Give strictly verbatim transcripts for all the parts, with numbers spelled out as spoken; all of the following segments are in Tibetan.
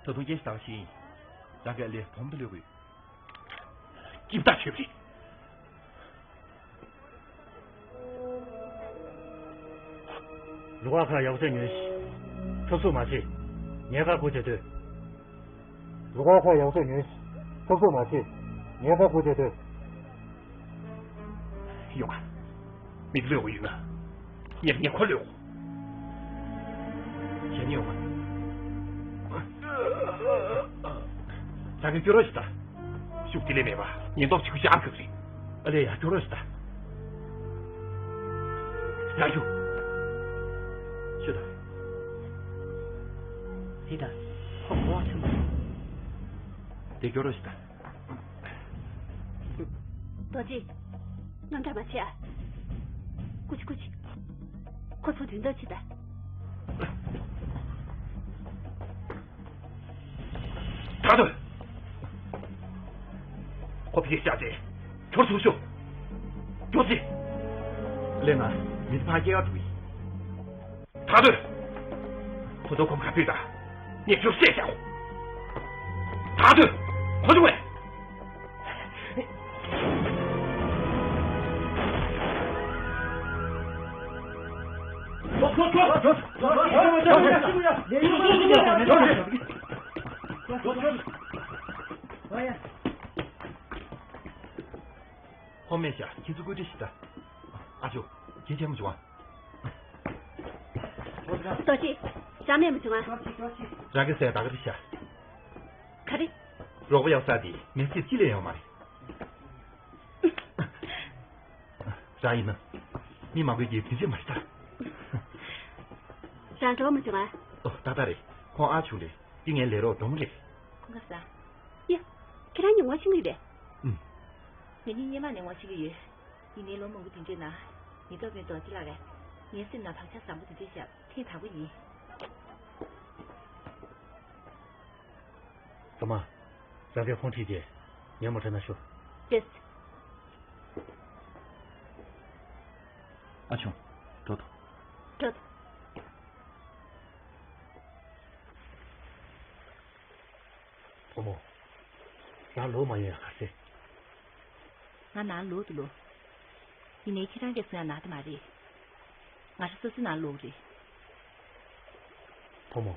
ད་དུང་སྐད་ཆ་དག་ཞིག་ཡིན། རང་གི་ཨ་ལས་བུ་མོ་དེ་ལོས་དགོས། སྐྱིད་ཐག་ཆོད་པ་རེད། རུ་ཁག་ཁག་ཡག་པོ་བྱས་ཉོན་ཞིག་ཐབས་སུ་མ་བྱེད། ངའི་ཁ་ཁུར་བྱེད་དུས། རུ་ཁག་ཁག་ཡག་པོ་བྱས་ཉོན་ཞིག་ཐབས་སུ་མ་བྱེད། ངའི་ཁ་ཁུར་བྱེད་དུས། ཡོང་ང་། མི་ལོས་ཡོང་ང་། ངས་ངས་ཁོ་ལོས་ཡོང་། བྱས་ནས་ཡོང་ང་། ད་གིན་སྐྱོ་རོགས་ཞིག་ད། ཤུགས་དེ་ལས་མེད་པ་ཉེན་རྟོག་ཆེ་ཁུ་ཞིག་ཨར་ཁག་རེད། ཨ་ལས་ཡ་སྐྱོ་རོགས་ཞིག་ད། ཡ་ཤུ། ཤུ་ད། དེ་ད། ཁོ་གོ་བ་ཆུང་། དེ་སྐྱོ་རོགས་ཞིག་ད། རྡོ་རྗེ། དངངས་སྐྲག་མ་བྱེད་ཨ། ཀུ་ཅི་ཀུ་ཅི། ཁོ་ཚོ་མདུན་ཐག་ཕྱིན་ད། ད་དུ། ཁོ་ཕྱིར་བཞག་རྗེས། ཁྱོད་ཚུར་ཤོག་རྡོ་རྗེ། ལས་ང་མི་ཚེ་ཕར་སྐྱེལ་ག་འགྲོ་གི་ཡིན། ད་དུ། ཁོ་ཚོ་ཁོམ་ཁ་ཕུད་ད། ངས་ཁྱོད་བཤད་བཞག་ད་དུ། ཁོ་ཚོ་བས། ཧོ་མེ་ཤ། ཁྱེད་ཚོ་སྐུ་དྲིན་ཞིག་ད། ཨ་ཅོ། ཁྱེད་ཆེན་མོ་བྱུང་ཨ། རྡོ་རྗེ། ཞག་མེད་མ་བྱུང་ཨ། རང་གི་སྲས་ད་ག་རེ་ཤ། ག་རེ། རོགས་པ་ཡག་ས་དེ་མི་ཚེ་གཅིག་ལས་ཡོང་མ་རེད། རང་ཡིན་ན། མི་མང་པོའི་རྗེས་དེ་འདྲ་མ་རེད་ད། རང་གྲོགས་མ་བྱུང་ཨ། ཨོ་ཏག་ཏག་རེད། ཁོང་ཨ་ཆུང་རེད། འདི་ངའི་ལས་རོགས་གྲོགས་མོ་རེད། ཁོང་ཁ་ས། ཡ། ཁྱེད་རང་གཉིས་ངོ་ཤེས་ཀྱི་རེད། ཨུམ། ང་གཉིས་སྔོན་མ་ནས་ངོ་ཤེས་ཀྱི་ཡོད། ཡིན་ནའི་ལོ་མང་པོ་དེ་འདྲའི་ནང་། ངའི་སྟོབས་དཔོན་རྡོ་རྗེ་ལགས་ཀྱིས་ངའི་སེམས་ནང་བག་ཆགས་བཟང་པོ་དེ་འདྲ་བཞག་ཐེངས་དང་པོ་ཡིན། ཙམ་མ། རང་གིས་ཁོང་ཁྲིད་རྗེས་ངའི་མོ་ཊའི་ནང་ཤོག་ཅེས། ཨ་ཆུང་། འགྲོ་ཐུབ། འགྲོ་ཐུབ། བུ་མོ། རང་ལོག་མ་ཡོང་ཡ་ག་རེ་རེད། ང་ནང་ལོག་ཏུ་ལོག་ཡིན་ནའི་ཁྱེད་རང་གིས་གསུང་ཡ་ནང་དུ་མ་རེད། ང་རང་སོ་སོའི་ནང་ལོག་རེད། བུ་མོ།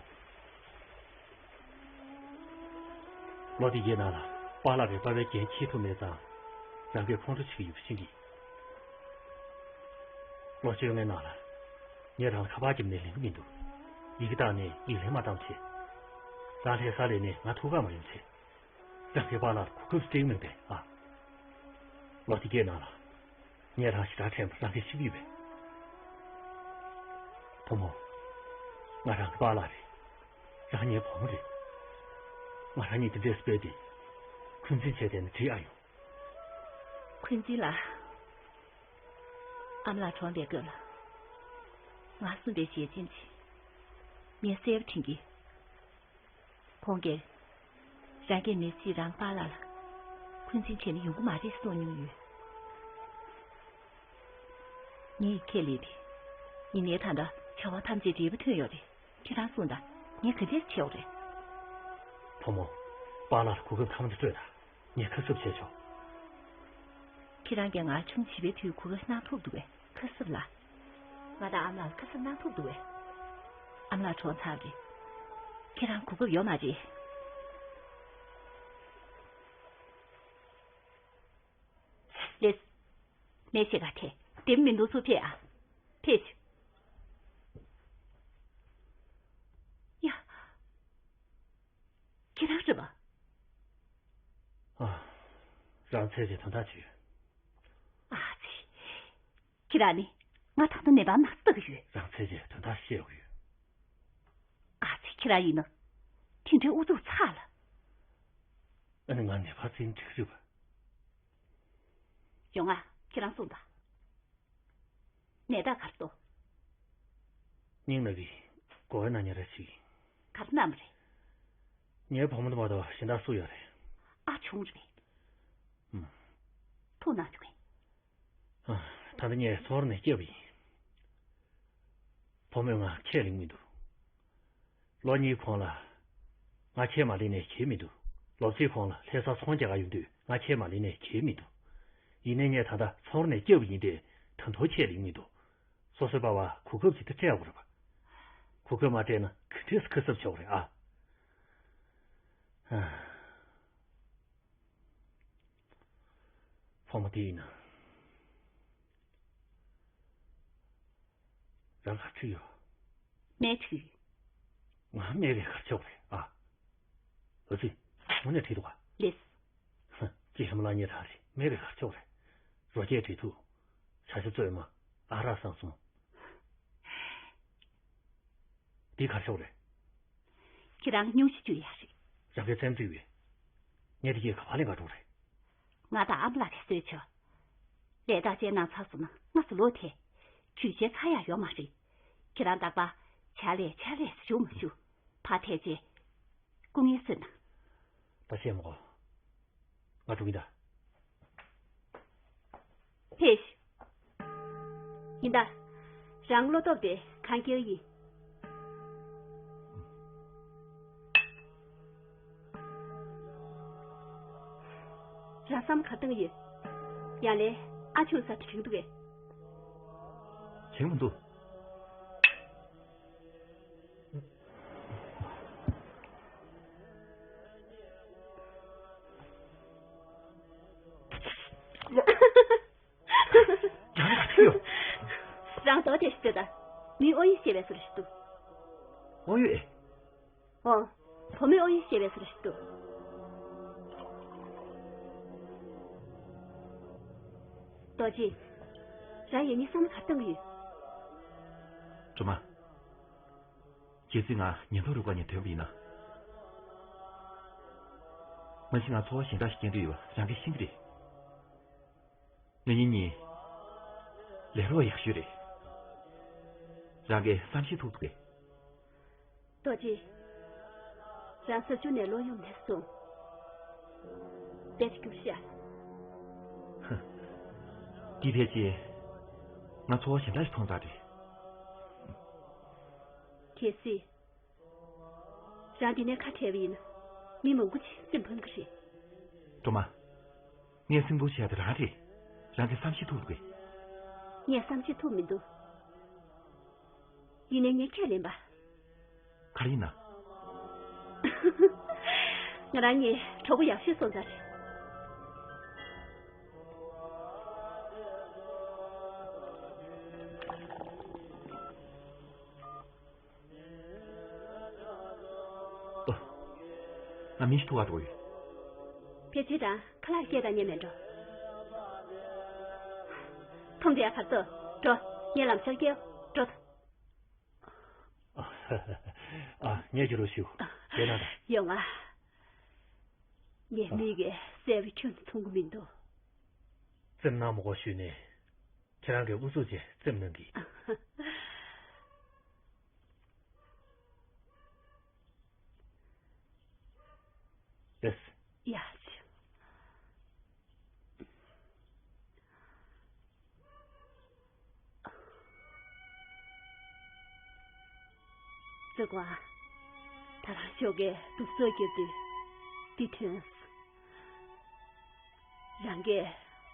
ལོ་དེ་གའི་ནང་ལ་པཱ་ལགས་རེད་པ་བའི་འགན་འཁྱེར་ཐུབ་མེད་ཙང་། རང་གིས་ཁོང་ཁྲོ་བྱེད་ཀྱི་ཡོད་པ་ཤེས་ཀྱི། ལོ་བཅོ་ལྔའི་ནང་ལ་ངས་རང་ལ་ཁ་པར་བརྒྱབ་ནས་ལེན་གྱི་མི་འདུག་ཡི་གེ་བཏང་ནས་ཡིག་ལན་མ་བཏང་བྱས། རང་ལྷ་ས་སླེབས་ནས་ང་ཐུག་གར་མ་ཡོང་བྱས། རང་གི་པཱ་ལགས་ལ་གོ་སྐབས་སྤྲད་ཀྱི་མིན་པས་ཨ། ལོ་དེ་གའི་ནང་ལ་ངས་རང་ཞེ་དྲག་དྲན་པ་རང་གིས་ཤེས་ཀྱི་ཡོད་པས། བུ་མོ། ང་རང་གི་པཱ་ལགས་རེད། རང་ངའི་བུ་མོ་རེད། ང་རང་གཉིས་དེ་འདྲས་སྤེལ་ཏེ། འཁོན་འཛིན་བྱས་བསྡད་ན་འགྲིག་ཨ་ཡོང་། འཁོན་འཛིན་ལ། ཨ་མ་ལགས་གྲོངས་པའི་སྐབས་ལ། ང་གསུངས་པའི་ཞལ་ཆེམས་ཅིག་ངས་གསལ་པོ་དྲན་གྱི། ཁོང་གིས། རང་གིས་མི་ཚེ་རང་པཱ་ལགས་ལ། འཁོན་འཛིན་བྱས་ན་ཡོང་གི་མ་རེད་གསུངས་མྱོང་ཡོད། ངས་ཁས་ལེན་ཏེ། ཡིན་ནའི་ད་ལྟ་བྱ་བ་ཐམས་ཅད་འབྲས་བུ་ཐོན་ཡོད་རེད། ཁྱེད་རང་གསུངས་དང་། ངས་ག་འདྲས་བྱེད་དགོས་རེད། བུ་མོ། པཱ་ལགས་ལ་གོ་སྐབས་ཐམས་ཅད་སྤྲོད་དང་། ངས་ཁ་གསབ་བྱས་ཆོག་ཁྱེད་རང་གིས་ང་ཆུང་བྱིས་པའི་དུས་གོ་སྐབས་གནང་ཐུབ་འདུག་པས་ཁ་གསབ་ལ། ང་དང་ཨ་མ་ལགས་ཁ་གསབ་གནང་ཐུབ་འདུག་པས། ཨ་མ་ལགས་གྲོངས་ཚར་རེད། ཁྱེད་རང་གོ་སྐབས་ཡོད་མ་རེད། ལེས། མེ་ཤེ་ག་ཐེ། དེབ་མི་འདུག་ཚུར་ཕེབས་ཨ། ཕེབས་ཤིག་ཡ། ཁྱེད་རང་རེད་པ། ཨ། རང་ཚེ་གཅིག་དོན་དག་ཅིག་ཡོད། ཨ་ཙི། ཁྱེད་རང་ནི་ང་ད་ལྟ་ནད་པ་ནང་ལྟ་གི་ཡོད། རང་ཚེ་གཅིག་དོན་དག་བཤད་དགོས་ཡོད། ཨ་ཙི། ཁྱེད་རང་ཡིན་ན། དེ་འདྲའི་ཨུ་ཚུགས་ཚ་ལ། ཨ་ནི་ང་ནད་པ་ཚིག་འགྲིག་རེད་པ། ཡོང་ང་། ཁྱེད་རང་གསུངས་དང་། ནད་རྟགས་ག་རེ་འདུག་སྙིང་ན་གི། མགོ་བའི་ན་ཉ་ར་ཞིག་ག་རེ་ན་མ་རེད། ངའི་བུ་མོ་དེ་མ་གཏོགས་གཞན་དག་སུ་ཡོད་རེད། ཨ་ཆུང་རེད། ཨུམ། ཐུགས་ན་ཆུང་ངས། ཨ། ད་ལྟ་ངས་ཚོར་ནས་སྐྱེས་པ་ཡིན། བུ་མོས་ང་ཁས་ལེན་མི་འདུག་ལོ་གཉིས་གོང་ལ། ང་ ང་ཁྱེད་མ་ལེན་ནས་གྱེས་མི་འདུག་ལོ་ཚིགས་གོང་ལ་ལྷ་སར་ཚོང་རྒྱག་ག་ཡོང་དུས་ང་ཁྱེད་མ་ལེན་ནས་གྱེས་མི་འདུག་ཡིན་ནའི་ངས་ད་ལྟ་ཚོང་ར་ནས་བསྐྱབས་པ་ཡིན་ཏེ། ད་དུང་ཁྱེད་ལེན་མི་འདུག་སོ་སོའི་པ་བ་གོ་སྐབས་ཅིག་ད་སྤྲད་དགོས་རེད་པ། གོ་སྐབས་མ་སྤྲད་ན་ག་འདྲས་སེ་ཁ་གསབ་ཆོག་རེད་ཨ། ཕོ་མོ་དེ་ཡིན་ན། རང་ག་ཚོད་ཡོད། སྨད་ཁྲི། ང་སྨད་པའི་གར་ཆོག་རེད་ཨ། ཨ་ཙི། དངོས་གནས་བྲིས་འདུག་ག་ལེས། ཧ། ཅི་ཧམ་ལ་ཉེ་ར་རེད། སྨད་པའི་གར་ཆོག་རེད། རོ་སྐྱེས་བྲིས་ཐུབ། བྱ་ཤ་བཙོས་མ། ཨ་རག་སང་སོང་། འདི་གར་ཆོག་རེད། ཁྱེད་རང་སྙུང་གཞི་བཅུ་ཡ་རེད། རང་གི་བཙན་འཛུལ་བས། ངས་འདི་གས་ག་བ་ལེན་ག་འགྲོ་རེད། ང་དང་ཨ་མ་ལགས་ཀྱིས་བཟོས་ཆོག་ལས་ཐག་བཅད་གནང་ཚར་སོང་ན་སྔ་སུ་ལོག་ཐལ། ཇུས་ཆེ་ཚ་ཡག་ཡོད་མ་རེད། ཁྱེད་རང་རྟག་པར་བྱ་ལས་བྱ་ལས་ཞུ་མ་ཞུ། ཕར་ཐལ་རྗེས། སྐུ་ངལ་གསོས་གནང་། ད་བཤད་མ་གོ་ང་འགྲོ་གི་ད། ཕེབས། ཡིན་ད། རང་བློ་སྟོབས་དེ་གང་སྐྱེལ་ཡིན། རང་བསམ་ག་བཏང་ཡོད། ཡང་ལས་ཨ་ཆུང་ས་དྲི་འདུག་གས། བྱེད་མི་འདུག་རང་ག་ཚོད་ཡོད། རང་དོ་དེ་ཞིག་ད། མི་ཨོ་ཡི་ཤེས་པའི་ཟུར་ཞིག་ཏུ། ཨོ་ཡོད་ཨེ། ཨོ། བུ་མོའི་ཨོ་ཡི་ཤེས་པའི་ཟུར་ཞིག་ཏུ། རྡོ་རྗེ། རང་ཡིན་ནི་བསམ་བློ་ག་བཏང་གི་ཡོད། སྒྲོལ་མ། གལ་སྲིད་ང་ཉེན་རྟོག་རུ་ཁག་ནས་ཐོན་པ་ཡིན་ན། མ་གཞི་ང་ཚོར་བ་ཞན་དྲག་ཞིག་སྐྱེ་འདོད་ཡོད་པ་རང་གིས་ཤེས་ཀྱི་རེད། ང་གཉིས་གཉིས་ལས་རོགས་ཡག་ཤོས་རེད། རང་གིས་བསམ་ཤེས་ཐུབ་འདུག་གས། རྡོ་རྗེ། རང་ཟབ་ཆུང་ནས་ལོག་ཡོང་ནས་བཟུང་། དཔེ་ཆ་བསྒྱུར་ཤག་འདི་ཕལ་ཆེར་ང་ཚོར་བ་ཞན་དྲག་ཞིག་མཐོང་ཙང་རེད། གལ་སྲིད། རང་འདི་ནས་ཁ་བྲལ་བ་ཡིན་ན། མི་མང་པོ་ཅིག་སེམས་ཕམ་གི་རེད། སྒྲོལ་མ། ངས་སེམས་ཁུར་བྱས་ཏེ་རང་རེད། རང་གིས་བསམ་ཤེས་ཐུབ་དགོས། ངས་བསམ་ཤེས་ཐུབ་མི་འདུག་ཡིན་ནའི་ངས་ཁས་ལེན་པ། ག་རེ་ཡིན་ན། ང་རང་གཉིས་གྲོགས་པོ་ཡག་ཤོས་སོང་ཙང་རེད། ཨོ། ང་མི་ཞིག་ཐུག་ག་འགྲོ་ཡོད། ཕལ་ཆེར་རང་ཁ་ལག་སྐད་གཏོང་མཁན་མེད་འགྲོ། ཐོམ་དེ་ཡ་བར་དོ་འགྲོ། ངས་ལམ་སང་སྐྱེལ། འགྲོ་ཐོ། ཨ། ངས་ཁྱེད་རོགས་ཞུ། དེ་ན་ད། ཡོང་ང་། ངས་མིག་གིས་གསལ་བའི་ཁྱོན་མཐོང་གི་མི་འདུག་རྩེད་མོ་གནང་མ་དགོས་ཞུས་ནས། ཁྱེད་རང་གིས་ཨུ་ཚུགས་བྱས་རྩེད་མོ་གནང་གི། ལགས། ཡ་ཆི། ཙི་ཀ། ད་རང་ཤོག་གིས་སྡུག་སོ་རྒྱབ་དུས་འདི་ཐོན་སོང་། རང་གིས་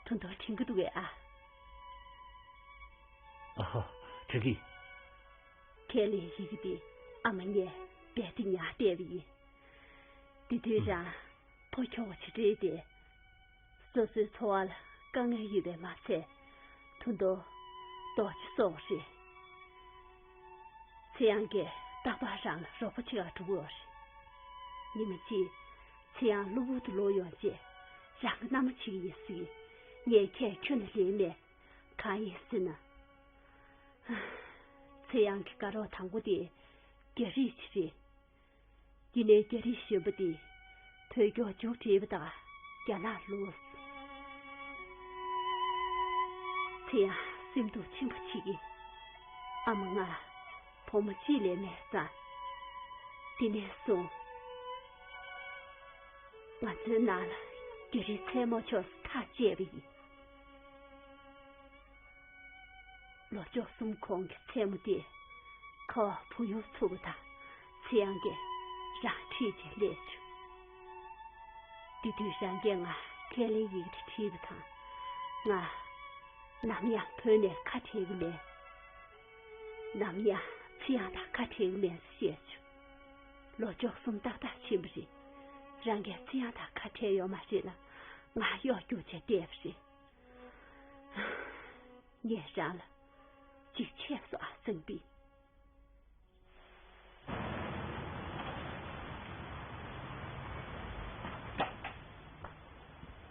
དུང་དུང་དྲན་གྱི་འདུག་གས་ཨ། ཨ་ཧ། དྲན་གི། ཁས་ལེན་ཡི་གེ་འདི་ཨ་མ་ངས་རྦད་དེ་ཉར་བསྡད་པ་ཡིན། དེ་དུས་རང་ཕོ་ཁྱོ་ག་ཆེ་སྤྲེལ་ཏེ། སོ་སོའི་འཚོ་བ་ལ་དཀའ་ངལ་ཡོད་པས་མ་ཚད། ད་དུང་རྡོ་རྗེ་སོགས་རེད། ཚེ་དབྱངས་ཀྱིས་རྟག་པར་རང་ལ་རོགས་པ་བྱེད་ག་འགྲོ་གི་ཡོད་རེད། ཉི་མ་གཅིག་ཚེ་དབྱངས་གློ་བུར་དུ་ལོག་ཡོང་རྗེས་རང་གི་མནའ་མ་བྱེད་ཀྱི་ཡིན་ཟེར་ངས་ཁས་ཁྱོན་ནས་ལེན་མེད། གང་ཡིན་ཟེར་ན། ཚེ་དབྱངས་ཀྱི་དགའ་རོགས་དང་པོ་དེ་རྒྱ་རིགས་ཅིག་རེད། དེ་ནས་རྒྱ་རིགས་གཞོན་པ་དེ་བོད་སྐྱོར་མཇུག་བསྒྲིལ་བ་དང་རྒྱ་ནག་ལོག་སོང་། ཚེ་དབྱངས་སེམས་སྡུག་ཆེན་པོ་བྱེད་ཀྱིན། ཨ་མ་ང་བུ་མོ་གཅིག་ལས་མེད་ཙང་། དེ་ནས་བཟུང་ང་ཚོའི་ནང་ལ་རྒྱ་རིགས་མཚན་མོ་ཕྱོགས་སུ་ཐག་བཅད་པ་ཡིན། ལོ་བཅུ་གསུམ་གོང་གི་མཚན་མོ་དེ། ཁ་བ་བུ་ཡུག་འཚུབ་པ་དང་ཚེ་དབྱངས་ཀྱིས་རང་ ཁྲིད་བྱས་སླེབས་བྱུང་། དེ་དུས་རང་གིས་ང་ཁས་ལེན་ཡིག་ཆ་བྲིས་པ་དང་། ང་ནམ་ཡང་བོད་ནས་ཁ་བྲལ་གྱི་མེད། ནམ་ཡང་ཚེ་དབྱངས་དང་ཁ་བྲལ་གྱི་མེད་ཟེར་བཤད་བྱུང་། ལོ་བཅུ་གསུམ་ཏག་ཏག་ཕྱིན་པ་རེད། རང་གིས་ཚེ་དབྱངས་དང་ཁ་བྲལ་ཡོད་མ་རེད་ལབ་ང་གཡོ་སྒྱུ་བྱས་བསྡད་པ་རེད། ངས་རང་ལ་ཅིག་ཆད་སོང་ཨ་སེང་བི།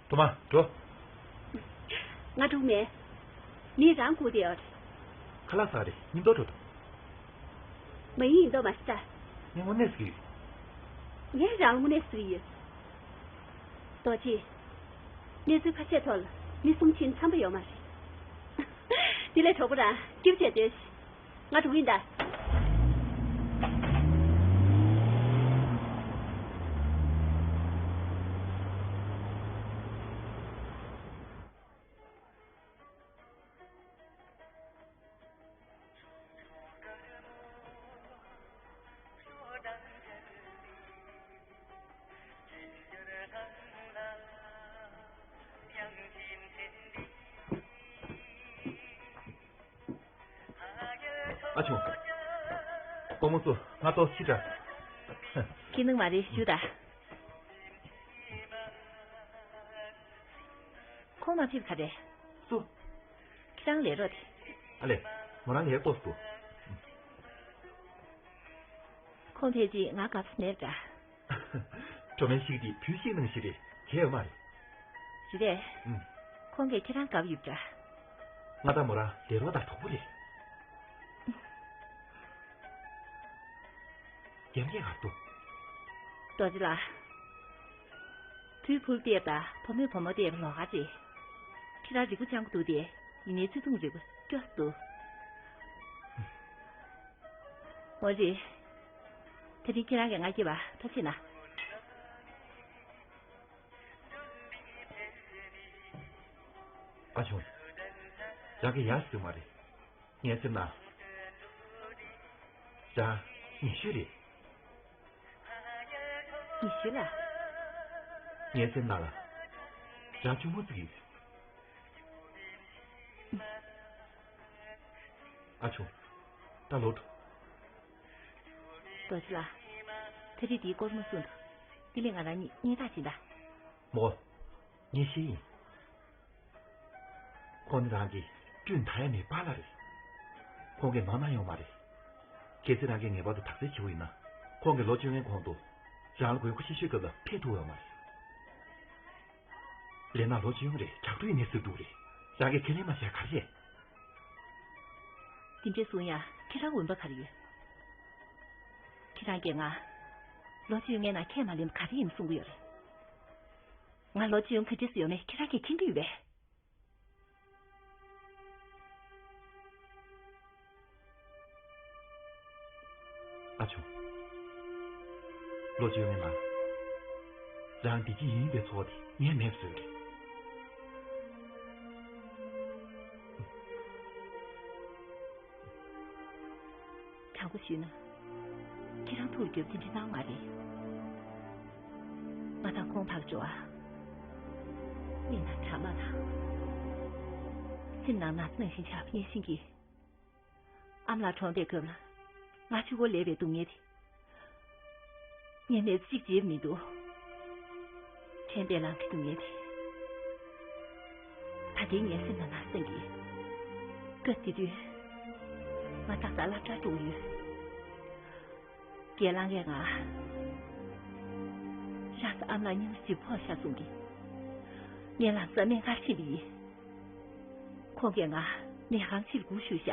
ཐུ་མ་འགྲོ། ང་འགྲོ་མེད། མི་རང་སྒུག་བསྡད་ཡོད་རེད། ཁ་ལག་ཟ་རེད། མཉམ་དུ་འགྲོ་དང་། མ་ཡིན་མདོག་མ་ཤི་ད། ངས་དངོས་གནས་ཟེར་གྱི་ཡོད། ངས་རང་ལ་དངོས་གནས་ཟེར་གྱི་ཡོད། རྡོ་རྗེ། གནས་ཚུལ་ཁ་ཤས་ཐོག་ལ་མི་གསུམ་ཕྱིན་འཚམས་པ་ཡོད་མ་རེད། དེ་ལས་གྲོགས་པོ་རང་སྐྱིད་པོ་བྱས་སྡོད་ཤིག་ང་འགྲོ་གི་ཡིན་ད། ཨ་ཆུང་། སྒོར་མོ་བཙུགས། ང་ཏོག་ཙམ་ཕྱིན་དྲགས། ཁྱེད་ནང་མ་རེད། བཞུགས་དང་། ཁོང་མ་ཕེབས་ག་རེད། སུ། ཁྱེད་རང་ལས་རོགས་དེ། ཨ་ལས། མོ་རང་ལས་ཏོག་ཙམ་འདུག་ཁོང་ཕེབས་རྗེས་ང་དགའ་པོ་མེད་འདྲ། གྲོ་མའི་ཤིག་དེ་བུ་ཤིག་ནང་བཞིན་རེད། གལ་ཡོད་མ་རེད། རེད་པས། ཨུམ། ཁོང་གིས་ཁྱེད་རང་དགའ་པོ་ཡོད་འདྲ། ང་དང་མོ་རང་ལས་རོགས་དང་གྲོགས་པོ་རེད། རྒན་གྱིས་ག་རེ་འདུག་རྡོ་རྗེ་ལགས། བུ་བུ་བལྟས་པ་བུ་མོས་བུ་མོ་བལྟས་པ་ལོགས་ཀ་རེད། ཁྱེད་རང་རིག་པ་སྤྱང་པོ་འདུག་སྟེ། ཡིན་ནའི་བརྩེ་དུང་རིག་པ་སྐྱོ་སུ་འདུག་འོ་རེད། དེ་རིང་ཁྱེད་རང་གིས་ང་སྐྱེལ་བར་ཐུགས་རྗེ་གནང་། ཨ་ཆུང་། རང་གིས་ཡག་ཟེར་མ་རེད། ངའི་སེམས་ན། རང་ཉེ་ཤོས་རེད། ཉེ་ཤོས་ལ། ངའི་སེམས་ནང་ལ། རང་གཅུང་མོ་བརྩི་གི་ཡོད། ཨ་ཆུང་། ད་ལོག་འགྲོ། རྡོ་རྗེ་ལགས། ད་རེས་འདིའི་སྐོར་མ་གསུངས་དང་། འདི་ལས་ང་རང་གཉིས་གཉེན་རྟགས་བྱེད་ད། མོ། ངས་ཤེས་ཡིན། ཁོང་ནི་རང་གི་སྤུན་ཟླ་ཡང་མེད་པ་ལ་རེད། ཁོང་གིས་ནོར་གནང་ཡོང་མ་རེད། གལ་སྲིད་རང་གིས་ངེས་པར་དུ་དག་སེལ་བྱེད་དགོས་ཡིན་ན། ཁོང་གིས་ལོ་བཅོ་ལྔའི་གོང་དུ་རང་ལ་དགོས་མཁོ་ཆེ་ཤོས་སྐབས་ལ་ཕེབས་ཐུབ་ཡོད་མ་རེད། ལས་ནག་ལོ་བཅོ་ལྔ་རེད། དྲག་སྤྲོ་ཡིན་ནའི་ཟུག་སྡུག་རེད། རང་གིས་ཁས་ལེན་མ་བྱས་ག་རེ་བྱས། དེ་འདྲས་གསུང་ཡ་ཁྱེད་རང་འོས་འབབ་ག་རེ་ཡོད། ཁྱེད་རང་གིས་ང་ལོ་བཅོ་ལྔའི་ནང་ཁས་མ་ལེན་པ་ག་རེ་ཡིན་གསུང་གི་ཡོད་རེད། ང་ལོ་བཅོ་ལྔ་ག་འདྲས་སུ་ཡོད་མེད་ཁྱེད་རང་གིས་མཁྱེན་གྱི་ཡོད་པས། ཨ་ཆུང་། ལོ་བཅོ་ལྔའི་ནང་། རང་བདེ་སྐྱིད་ཡིན་པའི་ཚོར་བ་དེ་ངས་མེད་པ་བཟོས་རེད། དྲང་པོ་ཞུས་ན། ཁྱེད་རང་ཐུགས་རྒྱབ་དེ་འདྲ་སྣང་མ་རེད། ང་དང་ཁོང་བར་འགྲོ་བ། མིག་ནང་དྲ་མ་དང་། སེམས་ནང་ན་ཚ་ནང་བཞིན་ཆགས་པ་ངས་ཤེས་ཀྱི། ཨ་མ་ལགས་གྲོངས་པའི་སྐབས་ལ་ང་ཕྱུག་པོ་ལས་པའི་སྡུག་བསྔལ་དེ། ངས་མི་ཚེ་གཅིག་བརྗེད་མི་འདུག་དྲན་པའི་ལམ་གྱི་སྡུག་བསྔལ་དེ། ད་ལྟའི་ངའི་སེམས་ལ་ན་སེང་གི། སྐབས་དེ་དུས་ང་ཏག་ཏག་སློབ་གྲྭར་འགྲོ་གི་ཡོད། རྒན་ལགས་ཀྱིས་ང་། རང་ཚོ་ཨ་མ་ལགས་སྙིང་རྗེ་པོ་ཤ་གསུང་གི། ངས་ལམ་སང་སྨན་ཁང་ཕྱིན་པ་ཡིན། ཁོང་གིས་ང་ནད་ཁང་ཕྱིར་སྒུག་ཞུས་ཤག་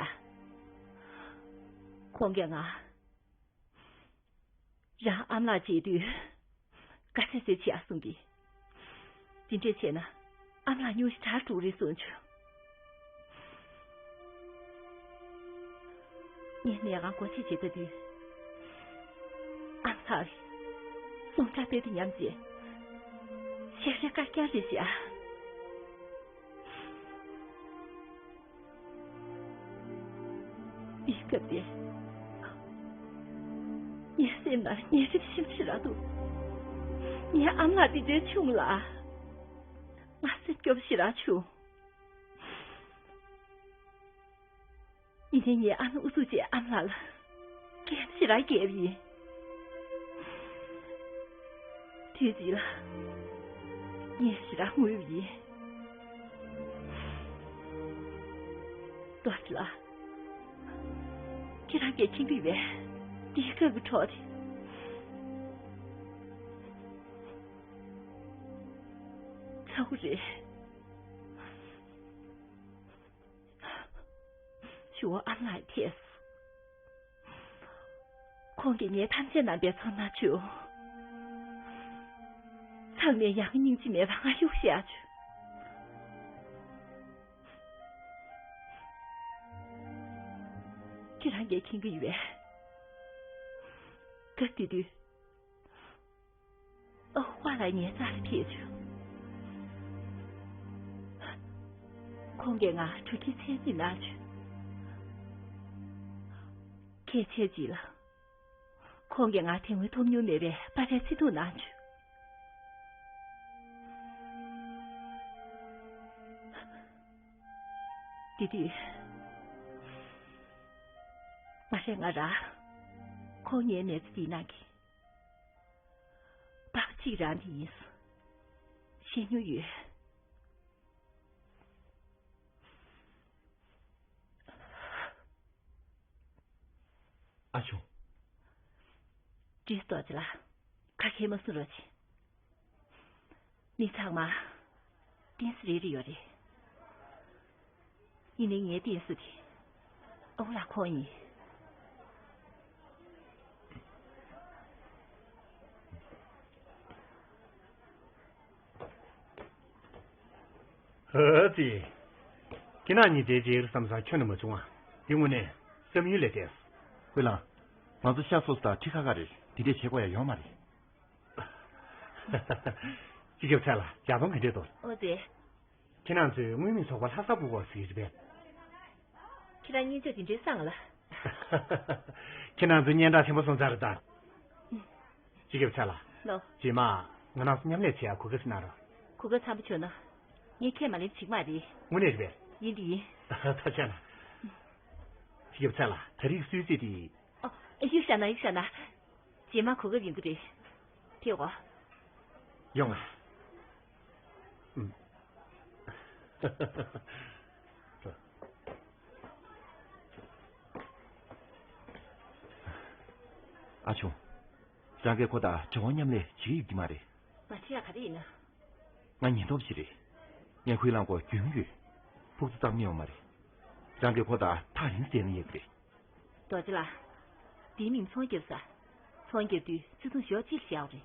ཁོང་གིས་ང་། རང་ཨ་མ་ལགས་མཇལ་དུས། དཀའ་ཚེགས་ཚེ་བྱེད་ཨ་གསུང་གི། དེ་འདྲས་བྱས་ན་ཨ་མ་ལགས་སྙུང་གཞི་དྲག་འགྲོ་རེད་གསུངས་བྱུང་། ངས་ནད་ཁང་སྒོ་ཕྱེ་བྱེད་ལྟ་དུས། ཨ་མ་ལགས་ཀྱིས་སོང་ཁྲ་དཔེ་དེ་ཉམས་བྱས། ཤ་ཤ་དཀར་རྐྱང་རེད་ཤག་དེའི་སྐབས་དེར། ངའི་སེམས་ནང་ཉེས་ཆད་ཞིབ་ཞིབ་ར་འདུག་ངའི་ཨ་མ་ལགས་འདི་འདྲའི་ཆུང་ལ། ང་སེམས་སྐྱོ་པོ་ཞེ་དྲག་བྱུང་། ཡིན་ནའི་ངའི་ཨ་མ་ཨུ་ཚུགས་བྱས་ཨ་མ་ལགས་ལ་སྐད་ཆ་ཞེ་དྲག་བརྒྱབ་པ་ཡིན། དུས་གཅིག་ལ་ངས་ཞེ་དྲག་ངུས་པ་ཡིན། རྡོ་རྗེ་ལགས། ཁྱེད་རང་གིས་མཁྱེན་གྱི་ཡོད་པས། འདིའི་སྐབས་ཀྱི་གྲོགས་དེ་ཚ་བོ་རེད། ཞུ་བ་ཨ་མ་ལགས་ཐད་སོང་། ཁོང་གིས་ངའི་ཐམས་ཅད་རྣམ་པའི་ཚོར་སྣང་བྱུང་། ཚང་མས་ཡ་ང་སྙིང་རྗེ་མེད་པ་ང་གཡུག་བཞག་བྱུང་། ཁྱེད་རང་གིས་མཁྱེན་གྱི་ཡོད་པས། སྐབས་དེ་དུས། ཨ་ཁུ་པཱ་ལགས་ངའི་རྩ་ལ་ཕེབས་བྱུང་། ཁོང་གིས་ང་དྲོ་སྐྱིད་ཚད་མེད་གནང་བྱུང་། ཁྱེད་ཆེད་ཅིག་ལ། ཁོང་གིས་ང་དེ་སྔོན་ཐོབ་མྱོང་མེད་པའི་པར་རིས་ཚིག་ཐུག་གནང་བྱུང་། དེ་དུས། ང་རེ་ང་ར། ཁོང་ངའི་མི་ཚེ་འདིའི་ནང་གི། པགས་པ་གཅིག་རང་དེ་ཡིན། ཤེས་མྱོང་ཡོད། ཨ་ཆུང་། ཀྲིས་རྡོ་རྗེ་ལགས། ཁ་ཁྱེར་མ་གསུང་རོགས་གྱིས། མི་ཚང་མ་བསྟེན་ས་རེ་རེ་ཡོད་རེད། ཡིན་ནའི་ངའི་བསྟེན་ས་དེ་ཨ་ཁུ་ལགས་ཁོང་ཡིན། ཨ་ཙི། ཁྱེད་རང་གཉིས་དེ་རྗེས་བསམ་བསམ་ཁྱོན་ནས་མ་བྱུང་ང་། འདི་དངོས་གནས་བསམ་ཡུལ་ལས་འདས་སོང་། ཁོ་ལ། ང་ཚོ་ཤ་སོ་སོ་དང་ཁྲི་ཁ་ཁ་རེད། དེ་འདྲས་བྱེད་དགོས་ཡ་ཡོད་མ་རེད། སྤྱི་ཁྱབ་ཚེ་ལ་ལྗགས་རྩོམ་ག་འདྲས་འདུག་ཨོ་ཙི། ཁྱེད་རང་ཚོས་དངུལ་མེད་ཚོགས་པ་ལྷ་ས་སྤུ་གོ་ཟེར་གྱི་རེད་པས། ཁྱེད་རང་སྙན་ཆ་དེ་འདྲའི་བསང་ལ། ཁྱེད་རང་ཚོ་སྙན་གྲགས་ཆེན་པོ་སོང་ཚར་རེད་ད། སྤྱི་ཁྱབ་ཚེ་ལ། ལོ། རྗེས་མ་ང་རང་ཚོ་མཉམ་ལས་བྱེད་ཡ་གོ་སྐབས་ཤིག་གནང་རོགས། གོ་སྐབས་འཚམ་པོ་བྱུང་ན། ངས་ཁས་མ་ལེན་བྱེད་ཀྱི་མ་རེད། དངོས་གནས་རེད་པས། ཡིན་དེ་ཡིན། ཐུགས་རྗེ་གནང་། སྤྱི་ཁྱབ་ཚེ་ལ་ད་རེས་གསོལ་ཚིགས་དེ། ཨོ། གཡུག་བཞག་ན་གཡུག་བཞག་ན། རྗེས་མ་གོ་སྐབས་ཡོང་གི་རེད། ཐེའོ། ཡོང་ང་། ཨུམ། ཨ་ཆུང་། རང་གིས་ཁོ་དང་དྲི་བ་མཉམ་ལས་བྱེད་ཀྱི་ཡོད་ཀྱི་མ་རེད། མ་བྱེད་ཡ་ག་རེ་ཡིན་ན། ང་ཉེན་རྟོག་པ་ཞིག་རེད། ངས་ཁོའི་རླངས་འཁོར་རྒྱུས་མེད་ཡོད། ཕུགས་ཚོ་གཙང་མ་ཡོད་མ་རེད། རང་གིས་ཁོ་དང་ཐག་རིང་བཙལ་ན་ཡག་གི་རེད། རྡོ་རྗེ་ལགས། འདིའི་མིང་ཚོང་རྒྱབ་ས། ཚོང་རྒྱབ་དུས་བརྩི་མཐོང་ཞོག་ཅིག་བཞག་རེད།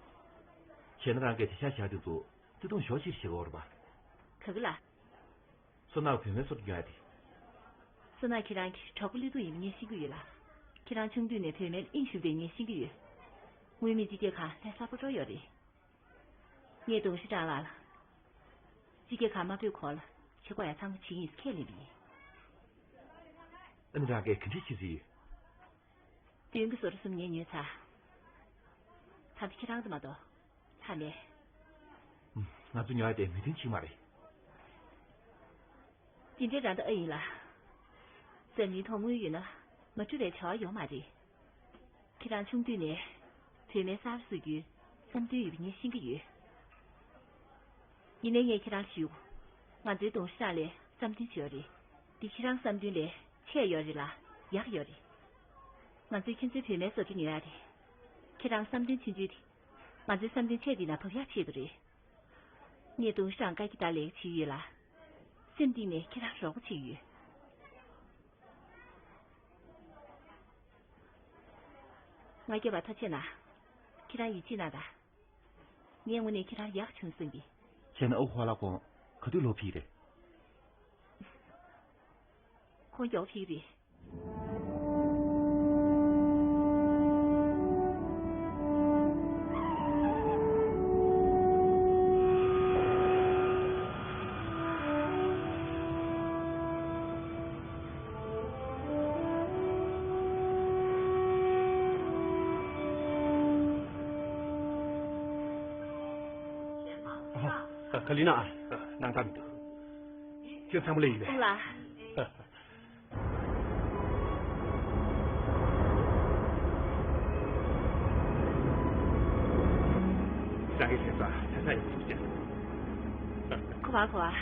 བྱས་ན་རང་གིས་དེ་ཤ་བཞག་དེ་ཚོ་བརྩི་མཐོང་ཞོག་ཅིག་བྱེད་དགོས་རེད་པ། ག་གི་ལ། སོ་ནག་བུད་མེད་སོ་དུ་ཉོ་ཡ་དེ། སོ་ནག་ཁྱེད་རང་གི་གྲོགས་པོ་བློས་གཏོང་ཡིན་པ་ངས་ཤེས་ཀྱི་ཡོད་ལ། ཁྱེད་རང་ཆུང་དུས་ནས་བུད་མེད་ལ་དབྱིངས་ཞུགས་པའི་ངས་ཤེས་ཀྱི་ཡོད། དངུལ་མེད་སྤྱི་སྐྱེས་ཁང་ལྷ་ས་སྤ་གྲོ་ཡོད་རེད། ངས་ལྡོང་ཤི་ཀྲང་ལགས་ལ། སྤྱི་སྐྱེས་ཁང་མ་སྤོས་གོང་ལ་བྱེད་དགོས་ཡ་ཚང་མ་བྱེད་ཡིན་ཁས་ལེན་པ་ཡིན། ཨ་ནི་རང་གིས་ག་འདྲས་བྱེད་རྩིས་ཡོད། བདུན་གྱི་བཟོ་གྲྭ་གསུམ་ངས་ཉོས་ཚར། ད་ལྟ་ཁྱེད་རང་ཚོ་མ་གཏོགས་ལྷག་མེད། ཨུམ། ང་ཚོ་ཉོ་ཡ་དེ་མི་མཐུན་གཅིག་མ་རེད། དེ་འདྲའི་རང་ད་ཨ་ཡིན་ལ། འཛམ་གླིང་ཐོག་དངུལ་ཡོད་ན་མ་འགྲུབ་པའི་བྱ་བ་ཡོད་མ་རེད། ཁྱེད་རང་ཆུང་དུས་ནས་བུད་མེད་གསར་པ་བཟོ་རྒྱུའི་བསམ་འདུན་ཡོད་པ་ངས་ཤེས་ཀྱི་ཡོད། ཡིན་ནའི་ངས་ཁྱེད་རང་ལ་ཞུ། ང་ཚོའི་ལྡོང་ཤི་ཀྲང་ལ་བསམ་འདུན་བྱེད་ཡོད་རེད། འདི་ཁྱེད་རང་བསམ་འདུན་ལས་ཆེ་ཡོད་རེད་ལ་ཡག་ཡོད་རེད། ང་ཚོས་ཁྱེད་ཚོའི་བུད་མེད་བཟོ་གྲྭ་ཉོ་ཡ་རེད། ཁྱེད་རང་བསམ་འདུན་ཆུང་ཆུང་དེ། ང་ཚོའི་བསམ་འདུན་ཆེ་འདི་ན་བབས་ཡག་ཆེད་དུ་རེད། ངས་ལྡོང་ཤི་ཀྲང་བཀའ་རྒྱ་ལྟར་ལས་ཀ་བྱེད་ཀྱི་ཡོད་ལ། སེམས་གཏིང་ནས་ཁྱེད་རང་རོགས་པ་བྱེད་ཀྱི་ཡོད། ང་རྒྱབ་པ་ཐག་ཆོད་ན། ཁྱེད་རང་ཡིད་ཆེས་གནང་དང་། ངས་དངོས་གནས་ཁྱེད་རང་ཡག་བྱུང་བསམ་གི། བྱས་ན་ཨ་ཁུ་ཧྭ་ལགས་ཁོང་ག་དུས་ལོག་ཕེབས་རེད། ཁོང་མགྱོགས་ཕེབས་རེད། ག་ལི་ན་ཨ། སྣང་དག་མི་འདུག་ཁྱོད་ཚང་མ་ལས་ཡིན་པས། ཨུ་ལ། སངས་རྒྱས་ཐེག་པ་ཆ་ཚང་ཡོད་ཐུབ་ཅིང་། ཁོ་བ་ཁོ་བ།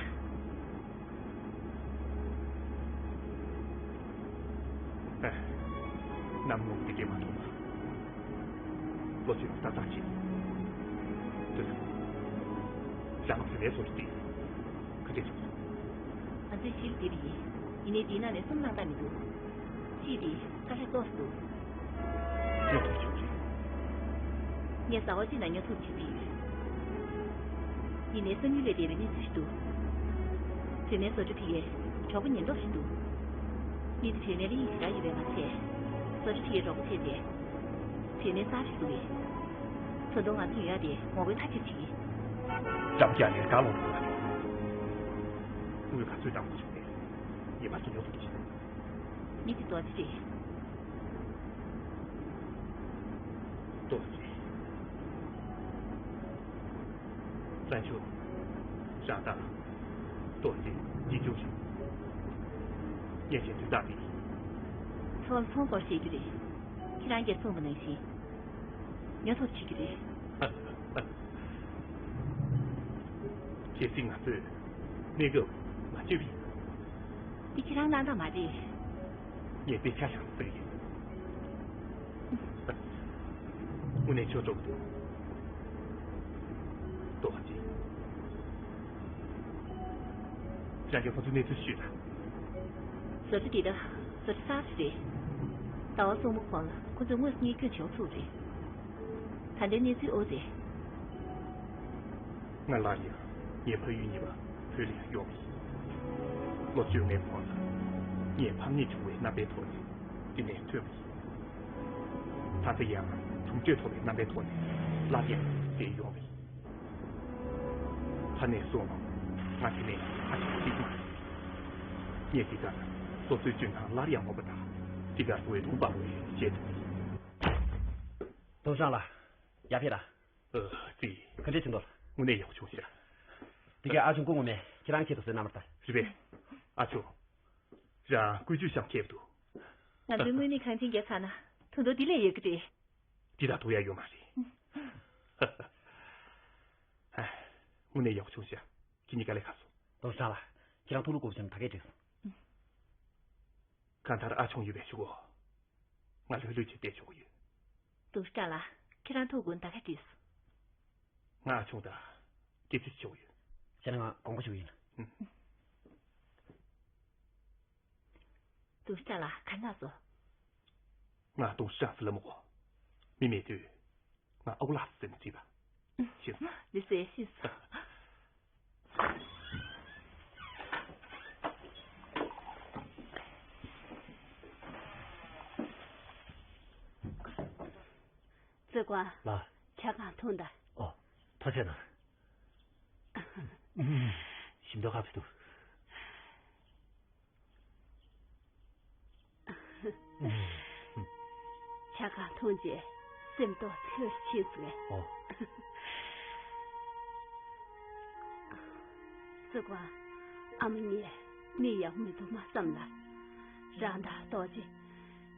ཨེ། གནམ་ངོ་འདི་གས་མ་ཐོན་པ། ལོ་ཆུ་ད་ཙམ་ཅིག་དུས་རང་བཟི་བའི་སོ་སོ་དེ་ག་འདྲས་བྱུང་སོང་། ང་ཚོས་ཞིབ་བལྟས་པ་ཡིན། ཡིན་ནའི་དེའི་ནང་ནས་གསུམ་སྣང་དག་མི་འདུག་གཅིག་དེ་དཀའ་ལས་ཏོག་ཙམ་འདུག་ཉོ་ཐུབ་བྱུང་རེད། ངས་ཟླ་བ་གཅིག་ནང་ཉོ་ཐུབ་བྱེད་ཀྱི་ཡོད། ཡིན་ནའི་བསམ་ཡུལ་ལས་འདས་པའི་གནས་ཚུལ་ཞིག་འདུག་བོད་མིའི་བཟོ་གྲྭ་ཕ་གིར་གྲོགས་པོ་ཉེན་རྟོག་ཞིག་འདུག་མི་དེ་བོད་མིའི་ལས་ཡིན་ཞེ་དྲག་ཡོད་པས་མ་ཚད། བཟོ་གྲྭ་ཕ་གིར་རོགས་པ་བྱས་ཏེ། བོད་མིའི་གསར་ཞིག་བཟོ་གི། ད་དུང་ང་ཚོ་ཉོ་ཡག་དེ་ངོ་རྒོལ་མཐའ་གཅིག་བྱེད་ཀྱི། འགྲམ་རྒྱག་ནས་དགའ་ལོང་དུ་ལ་ནས། དངུལ་ག་ཚོད་བཏང་དགོས་བྱུང་ནས་ངེས་པར་དུ་ཉོ་ཐུབ་ཀྱི། མི་དེ་རྡོ་རྗེ་རེད། རྡོ་རྗེ། བཙན་ཆུ། ཞང་ཏང་། རྡོ་རྗེ་འདི་བཅུ་ཞིག་ངས་བྱས་དུས་རྟགས་འདི། ཚོང་ཚོང་སྐོར་བཤད་རྒྱུ་རེད། ཁྱེད་རང་གིས་གསུངས་པ་ནང་བཞིན། ཉོ་ཐུབ་བྱེད་ཀྱི་རེད། གལ་སྲིད་ང་ཚོས་གནས་སྐབས་མ་བཅོས་པ་ཡིན་ན། འདི་ཁྱེད་རང་སྣང་དག་མ་རེད། ངས་དཔེ་ཆ་བཞག་ཟེར་གྱི། དངོས་གནས་ཆོས་སྒྲུབ་འདུག་རྡོ་རྗེ། ཅང་གི་ཁོ་ཚོའི་གནས་ཚུལ་ཞུས་དང་། བཟོ་གྲྭ་འདི་ད་བཟོ་གྲྭ་གསར་ཞིག་རེད། ཟླ་བ་གསུམ་པོ་གོང་ལ་ཁོ་ཚོས་དངོས་སུ་གཉེར་སྐྱོང་བྱེད་དགོས་ཚུགས་རེད། ད་ལྟའི་གནས་ཚུལ་ཨོ་ཙི། ང་སླར་ཡང་ངའི་ཕ་ཡུལ་གཉིས་པ་བོད་ལ་ཡང་ཡོང་བ་ཡིན། ལོ་བཅོ་ལྔའི་གོང་ལ་ངས་ཕམ་ཉེས་བྱུང་བའི་རྣམ་པའི་ཐོག་ནས་འདི་ནས་ཐོན་པ་ཡིན། ད་ལྟ་ཡང་དུང་ཆོས་ཐོབ་པའི་རྣམ་པའི་ཐོག་ནས་སླར་ཡང་འདིར་ཡོང་བ་ཡིན། ཕ་ནས་གསུངས་རོགས། ང་དེ་ནས་ཧ་ཅང་སྐྱིད་པོ་ཡིན། ངས་འདི་ལྟར་སོ་སོའི་སྤྱོད་སྟངས་སླར་ཡང་ངོམ་པ་དང་འདི་གར་འགྲོ་བའི་ལུང་པ་རུ་བྱེད་ཐུབ་པ་ཡིན། ཏུང་ཧྲང་ལགས། ཡར་ཕེབས་དང་། ཨ། ཙི། ག་འདྲས་བྱུང་འདུག་དངོས་གནས་ཡག་པོ་བྱུང་ཤག་དེ་གས་ཨ་ཆུང་སྐུ་ངོ་མས་ཁྱེད་རང་ཆེད་དུ་བཟོས་གནང་བ་རེད་ད། རེད་པས། ཨ་ཆུང་། རང་བཀོལ་སྤྱོད་བཤམས་ཁེལ་འདུག་ང་ཚོའི་དངོས་གནས་གངས་ཅན་རྒྱལ་ས་ན་ད་དུང་འདི་ལས་ཡག་གི་རེད། འདི་ལ་དུ་ཡ་ཡོད་མ་རེད། དངོས་གནས་ཡག་པོ་བྱུང་ཤག་ཁྱེད་གཉིས་ཀ་ལས་ཁ་སོ། ཏུང་ཧྲང་ལགས། ཁྱེད་རང་ཐུགས་ལུ་དགོངས་བཞིན་ད་གས་འགྲིག་སོང་། གང་ལྟར་ཨ་ཆུང་ཡོད་པའི་གཞུག་གུ། ང་ལྷོད་ལྷོད་བྱས་བསྡད་ཆོག་གི་ཡོད། ཏུང་ཧྲང་ལགས། ཁྱེད་རང་ཐུགས་དགོངས་ད་ག་འགྲིག་སོང་། ང་ཨ་ཆུང་དང་སྐྱིད་སྐྱིད་ཆོག་གི་ཡོད། བྱས་ན་ང་དགོངས་པ་ཞུ་གི་ཡིན། ཨུམ། ཏུང་ཧྲང་ལགས་ག་ན་སོང་། ང་ཏུང་ཧྲང་ཟེར་ལབ་མི་དགོས། མི་མེད་དུས། ང་ཨ་ཁུ་ལགས་ཟེར་ནས་བརྩི་བ། ཤེས་སོང་། ལགས་སོ་ཤེས་སོང་། ཙི་ཀོང་། ལགས། ཇ་གང་འཐུང་དང་། ཨོ། ཐུགས་རྗེ་གནང་། ཞིམ་མདོག་ཁ་ཕྱེ་འདུག་ཇ་གང་འཐུང་རྗེས་སེམས་ཏོག་ཙམ་ལྷོད་ཕྱིན་སོང་ངས། ཨོ། ཙི་ཀོང་། ཨ་མ་ངས་མི་ཡག་མི་འདུག་མ་བསམ་ལ། རང་དང་རྡོ་རྗེ་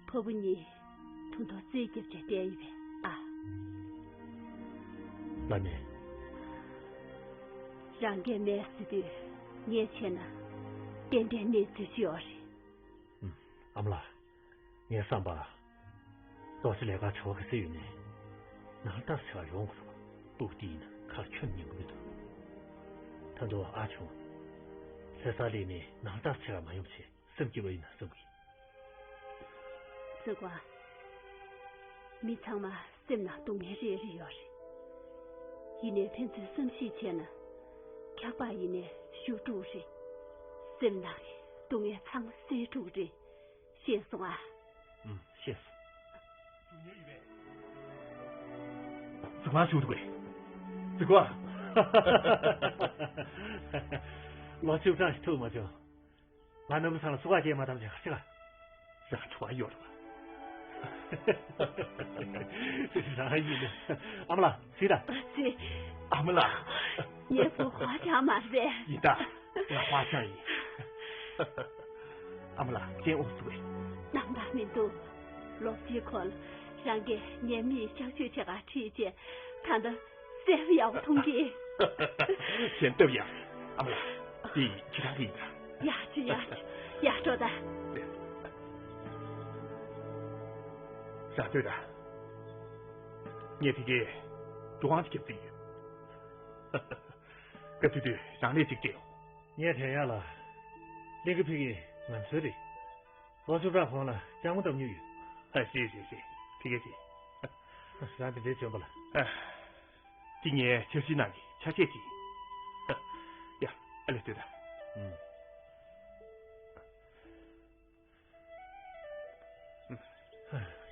ཕ་བུ་གཉིས་ཐུགས་ཐོག་རྩིས་རྒྱབ་བྱས་བསྡད་ཡོད་པས་ཨ། ལགས་མེད། རང་གིས་མེད་ཟེར་དུས་ངས་བྱས་ན་ཏན་ཏན་གནས་ཚུལ་ཅིག་ཡོད་རེད། ཨུམ། ཨ་མ་ལགས། ངའི་བསམ་པར། རྡོ་རྗེ་ལས་ཀ་བྱ་བ་ག་ཚོད་ཡོད་ནའི། ནང་ལྟར་བྱ་བ་ཡོང་དགོས་རེད་པ། སྤུ་གུ་དེ་ཡིན་ན་ཁར་ཁྱོན་ཉན་གི་མི་འདུག་ད་དུང་ཨ་ཆུང་། ལྷ་སར་སླེབས་ནས་ནང་ལྟར་བྱ་བ་མ་ཡོང་ཆེད་སེམས་སྐྱིད་པོ་ཡིན་ན་བསམ་གི། ཙི་ཀོང་། མི་ཚང་མ་སེམས་ནང་སྡུག་བསྔལ་རེ་རེ་ཡོད་རེད། ཡིན་ནའི་ཕན་ཚུན་བསམ་ཤེས་བྱས་ན། ཁྱབ་པ་ཡིན་ནའི་ཞུ་འགྲོ་གི་རེད། སེམས་ནང་གི་སྡུག་བསྔལ་ཚང་མ་སེལ་འགྲོ་གི་རེད། ཤེས་སོང་ཨ། ཨུམ། ཤེས་སོང་། ཙི་ཀོང་ཞུ་འདུག་གས། ཙི་ཀོང་། ལོ་བཅུ་གྲངས་ཤིག་ཐུག་མ་བྱུང་། ང་རྣམ་པ་ཚང་ལ་སུ་ག་སྐྱེས་མ་ཐམས་ཅད་ཧ་ཅང་ར་ཁྲོ་བ་ཡོད་རེད་པ། རང་ཡིན། ཨ་མ་ལགས། གཟིགས་དང་། གཟིགས། ཨ་མ་ལགས། ངའི་བུ་ཧྭ་ཅང་མ་རེད། ཡིན་ད། ང་ཧྭ་ཅང་ཡིན། ཨ་མ་ལགས། སྤྱན་འོག་ཚུགས་པས། སྣང་དག་མི་འདུག་ལོ་གཅིག་གོང་ལ་རང་གིས་ངའི་མིག་གཤག་བཅོས་བྱེད་གར་ཁྲིད་བྱས། ད་ལྟ་གསལ་པོ་ཡག་པོ་མཐོང་གི། གཞན་སྟབས་ཡག་ཨ་མ་ལགས། འདི་ཁྱེད་རང་གི་ཡིན་ད། ཡག་བྱུང་། ཡག་བྱུང་། ཡག་འགྲོ་ད། རང་ལྟོས་དང་། ངས་དེ་གའི་འགྲོ་དབང་ཅིག་རྒྱབ་རྩིས་ཡོད། སྐབས་དེ་དུས་རང་ལས་ཅིག་སྤྲད་ཡོང་། ངས་དྲན་ཡག་ལ། གླིང་གི་ཕ་གི་ང་ཚོའི་རེད། ལོ་བཅུ་ཕྲག་གོང་ལ་སྤྱང་མོ་བཏབ་མྱོང་ཡོད། ཨ། རེད་རེད་རེད། ཕ་གི་རེད། རང་དེ་འདྲའི་བྱོན་པ་ལ། ཨ། དེ་ངའི་འཆར་གཞི་ནང་གི་ཆ་ཤས་ཅིག་ཡིན། ཡ། ཨ་ལས་ལྟོས་དང་། ཨུམ།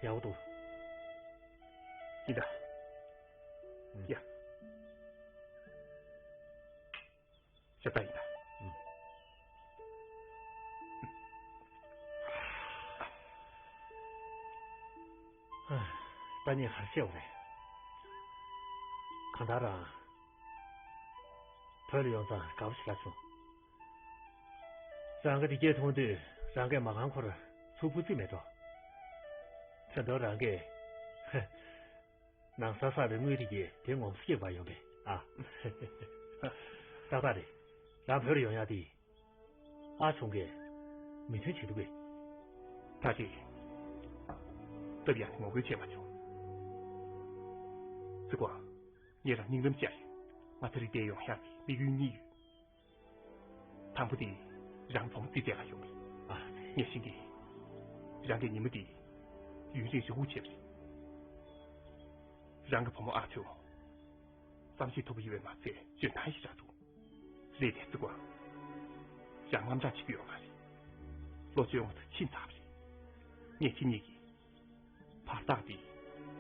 ཡག་པོ་འདུག་ཡིན་ད། ཡ། ཞབས་བརྟན་ཡིན་ད། ད་ངས་ག་རེ་བཤད་དགོས་རེད། གང་ལྟར་རང་བོད་ལ་ཡོང་ཙང་དགའ་པོ་ཞེ་དྲག་བྱུང་། རང་གི་དེ་སྐད་མཐོང་དུས་རང་གིས་མ་ཁང་ཁོར་ཚུར་ཕུད་རྩིས་མེད་འགྲོ། ད་དུང་རང་གིས་ནང་ས་ས་པའི་དངུལ་དེ་གྱིས་དེ་ངོམ་སོ་སྐྱེལ་བར་ཡོང་པས་ཨ། ཏག་ཏག་རེད། རང་བོད་ལ་ཡོང་ཡག་དེ་ཨ་ཆུང་གིས་མོས་མཐུན་བྱེད་ཐུབ་པས། ད་ཅི། སྟབས་ཡག་ངོ་རྒོལ་བྱས་མ་བྱུང་། ཚེ་གོ། ངས་རང་སྙིང་རུས་བསྐྱངས་ཡོད། ང་ད་རེས་འདིར་ཡོང་ཡག་གི་དམིགས་ཡུལ་གཉིས་ཡོད། དང་པོ་དེ་རང་བུ་མོ་རྩིས་སྤྲད་ག་ཡོང་བས། ཨ། ངས་ཤེས་ཀྱི། རང་གི་ཉིན་མོ་དེ་ཡུན་རིང་རིང་པོ་བྱས་པ་རེད། རང་གི་བུ་མོ་ཨ་ཆུང་བསམ་ཤེས་ཐུབ་པ་ཡོད་པས་མ་ཚད་འཇོན་ཐང་ཞེ་དྲག་འདུག་རེད་དེ་བརྩི་དགོས། རང་དངངས་སྐྲག་བྱེད་ཀྱི་ཡོད་མ་རེད། ལོ་བཅོ་ལྔ་དུ་ཕྱིན་ཚར་བ་རེད། ངས་ཁྱེད་གཉིས་ཀྱི་བར་ཐག་དེ་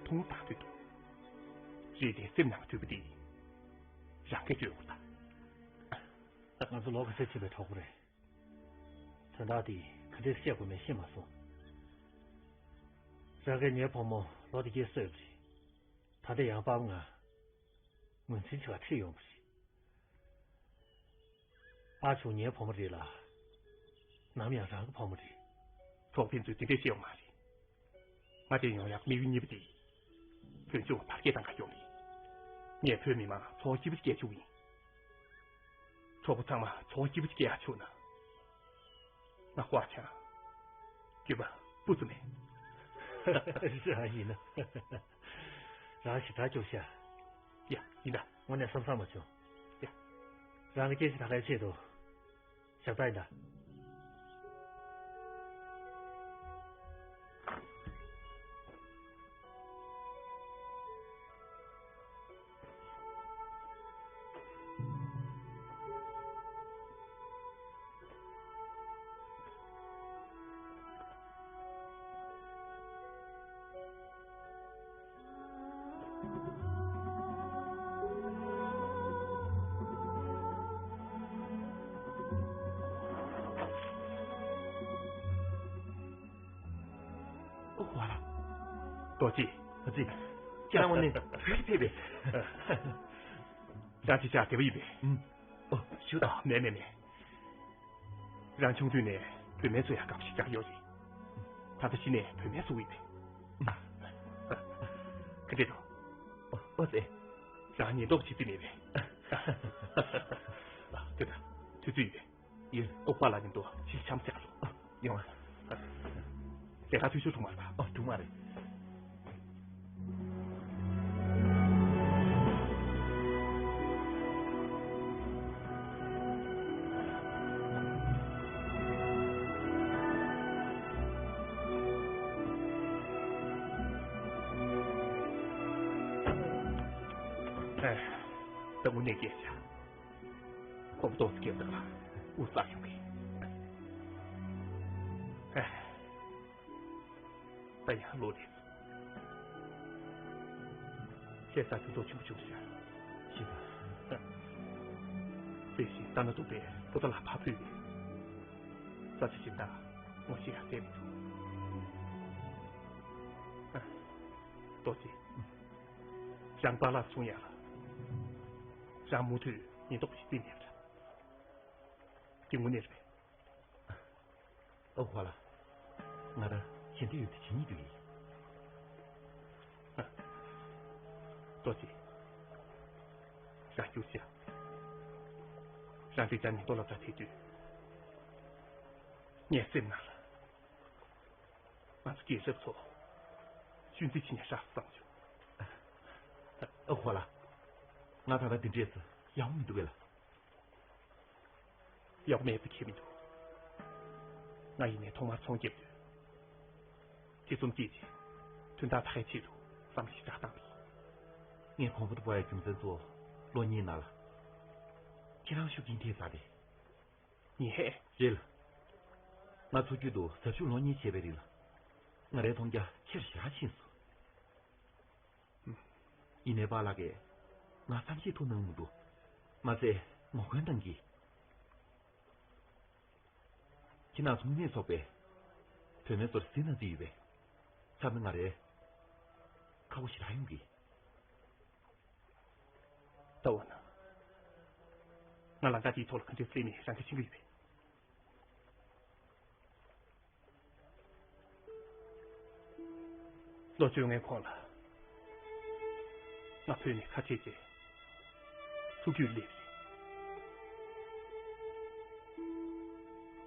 ཐུང་ངུ་བཏང་འདོད་འདུག་རེད་དེ་སེམས་ནང་དུད་པ་དེ་རང་གིས་བཅོས་དགོས་ད། ང་ཚོ་ལོ་ག་ཚོད་ཕྱིན་པའི་གྲོགས་པོ་རེད། དོན་དག་དེ་ག་འདྲས་བཤད་དགོས་མིན་ཤེས་མ་སོང་། རང་གིས་ངའི་བུ་མོ་ལོ་དེ་གས་གསོས་པ་རེད། ད་ལྟ་ཡང་པ་ང་ངོས་འཛིན་བྱེད་པར་ཁྲིད་ཡོང་བ་རེད། ཨ་ཆུང་ངའི་བུ་མོ་རེད་ལ། ནམ་ཡང་རང་གི་བུ་མོ་རེད། གྲོགས་ཕན་ཚུན་དེ་འདྲས་བཤད་ཡོང་མ་རེད། ང་དེ་ཡོང་ཡག་དམིགས་ཡུལ་གཉིས་པ་དེ། བོད་ལྗོངས་དར་རྒྱས་གཏང་ག་ཡོང་རེད། ངས་བོད་མི་མང་ཚོར་སྐྱིད་པོ་སྐྱེལ་ཆོག་ཡིན། གྲོགས་པོ་ཚང་མ་ཚོར་སྐྱིད་པོ་སྐྱེལ་ཡག་ཆོག་ན། ང་ཧྭ་ཅང་འགྱོད་པ་སྤུ་ཙམ་མེད། རང་ཡིན་ན། རང་ཞེ་དྲག་སྐྱོ་ཤག་ཡ། ཡིན་ད། དངོས་གནས་བསམ་བསམ་མ་བྱུང་། ཡ། རང་གི་སྐད་ཆ་ད་གའི་ཆེད་དུ། ཞབས་བཏགས་ཡིན་ད། ཨོ་ཝ་ལ། རྡོ་རྗེ། རྡོ་རྗེ། ཁྱེད་རང་དངོས་གནས་དུས་ཀྱི་ཕེབས་པས། རང་ཅི་བྱ་བདེ་པོ་ཡིན་པས། ཨོ་ཞུ་དང་། མེད་མེད་མེད། རང་ཆུང་དུས་ནས་བུད་མེད་བཟོ་ཡག་དགའ་པོ་ཞེ་དྲག་ཡོད་རེད། ད་ལྟ་གཞི་ནས་བུད་མེད་བཟོ་གི་ཡོད་པས། ག་འདྲས་འདུག་ཨོ་ཙེ། རང་ཉེན་རྟོག་བྱེད་རྩིས་མེད་པས། ལྟོས་དང་། དུས་ཚོད་ཡོད་པས། ཡོད། ཨོ་པ་ལགས་ཉིན་ཐོ་ཕྱི་ཆམ་བཅག་ལོ། ཡོང་ཨ། ལས་ཀ་འཐུས་ཤོར་བྱུང་མ་རེད་པ། ཨོ་བྱུང་མ་རེད། ཨེ། ད་དངོས་གནས་སྐད་ཆ། ཁོ་མོ་ཏོག་ཙམ་སྐད་བཏང་ན་དབུགས་བསགས་ཡོང་གི། ཨེ། ད་ཡང་ལོ་རེད། ཁྱེད་ས་ཆུང་ཚོགས་ཆུང་ཆུང་ཤག་ཤི་བ། དེ་བཞིན་ད་ནི་ཐུག་པའི་པོ་ཏ་ལ་ཕ་ཕུལ་བས། ས་ཆ་གཞན་དག་ངོ་ཤེས་ཡག་རྩལ་མི་འདུག་རྡོ་རྗེ། རང་པཱ་ལགས་གསུང་ཡག་ལ། རང་མུ་མཐུད་ཉེན་རྟོག་པ་ཞིག་བརྩིས་ནས་རེད། དེ་དངོས་གནས་རེད་པས། ཨ་ཁུ་པཱ་ལགས། ང་རང་ཞལ་འདེབས་ཡོད་དུས་ཇི་སྙེད་དུ་ཡིན། རྡོ་རྗེ། རང་སྐྱུར་བྱ། རང་འདི་ཅག་ཉེན་རྟོག་སློབ་གྲྭར་ཕེབས་དུས། ངའི་སེམས་ནང་ལ། ང་ཚོ་རྒན་རབས་ཚོ་ཤུལ་འཛིན་བྱེད་ནས་ཧྲ་བསམ་བྱུང་། ཨ་ཁུ་པཱ་ལགས། ང་ད་ལྟ་འདི་འདྲས་སུ་ཡག་པོ་མི་འདུག་གས་ལགས། ཡག་པོ་མེད་པ་ཁྱད་མི་འདུག་ང་ཡིན་ནའི་ཐོག་མར་ཚོང་བརྒྱབ་དུས། ཐེ་ཚོམ་སྐྱེས་རྗེས་དོན་དག་ད་གའི་ཆེད་དུ་བསམ་བློ་ཞིག་བཏང་བཏང་བས། ངས་གོམ་པ་སྤོ་ཡག་རྒྱུ་མཚན་གཙོ་བོ་བློ་ཉེས་ན་ལ། ཁྱེད་རང་ཤུགས་རྐྱེན་ཐེབས་ཚར་རེད། ངས། རེད་ལ། ང་ཚོ་རྒྱུད་དུ་ཟབ་ཞུགས་གློག་བརྙན་བྱས་པའི་རིགས་ལ། ང་རའི་མཐོང་རྒྱ་ཆེ་རུ་ཞེ་དྲག་ཕྱིན་སོང་། ཡིན་ནའི་པཱ་ལགས་ཀྱིས་ང་བསམ་ཤེས་ཐུབ་གནང་མི་འདུག་མ་ཚད་ངོ་རྒོལ་གནང་གི། ཁྱེད་རང་ཚོ་དངོས་གནས་ཚོགས་པས་བུད་མེད་ཚོར་ཟིན་ན་ཅི་ཡོད་པས། ཚང་མས་ང་རའི་ཁ་བོ་ཞེ་དྲག་ཡོང་གི། ད་འོ་ན། ང་ལང་ཀ་འདིའི་ཐོག་ལ་ག་འདྲའི་བརྩེ་མེད་རང་གིས་ཤེས་ཀྱི་ཡོད་པས། ལོ་བཅོ་ལྔའི་གོང་ལ། ང་བོད་ནས་ཁ་ཕྱེ་རྗེས། མཚོ་རྒྱུད་སླེབས་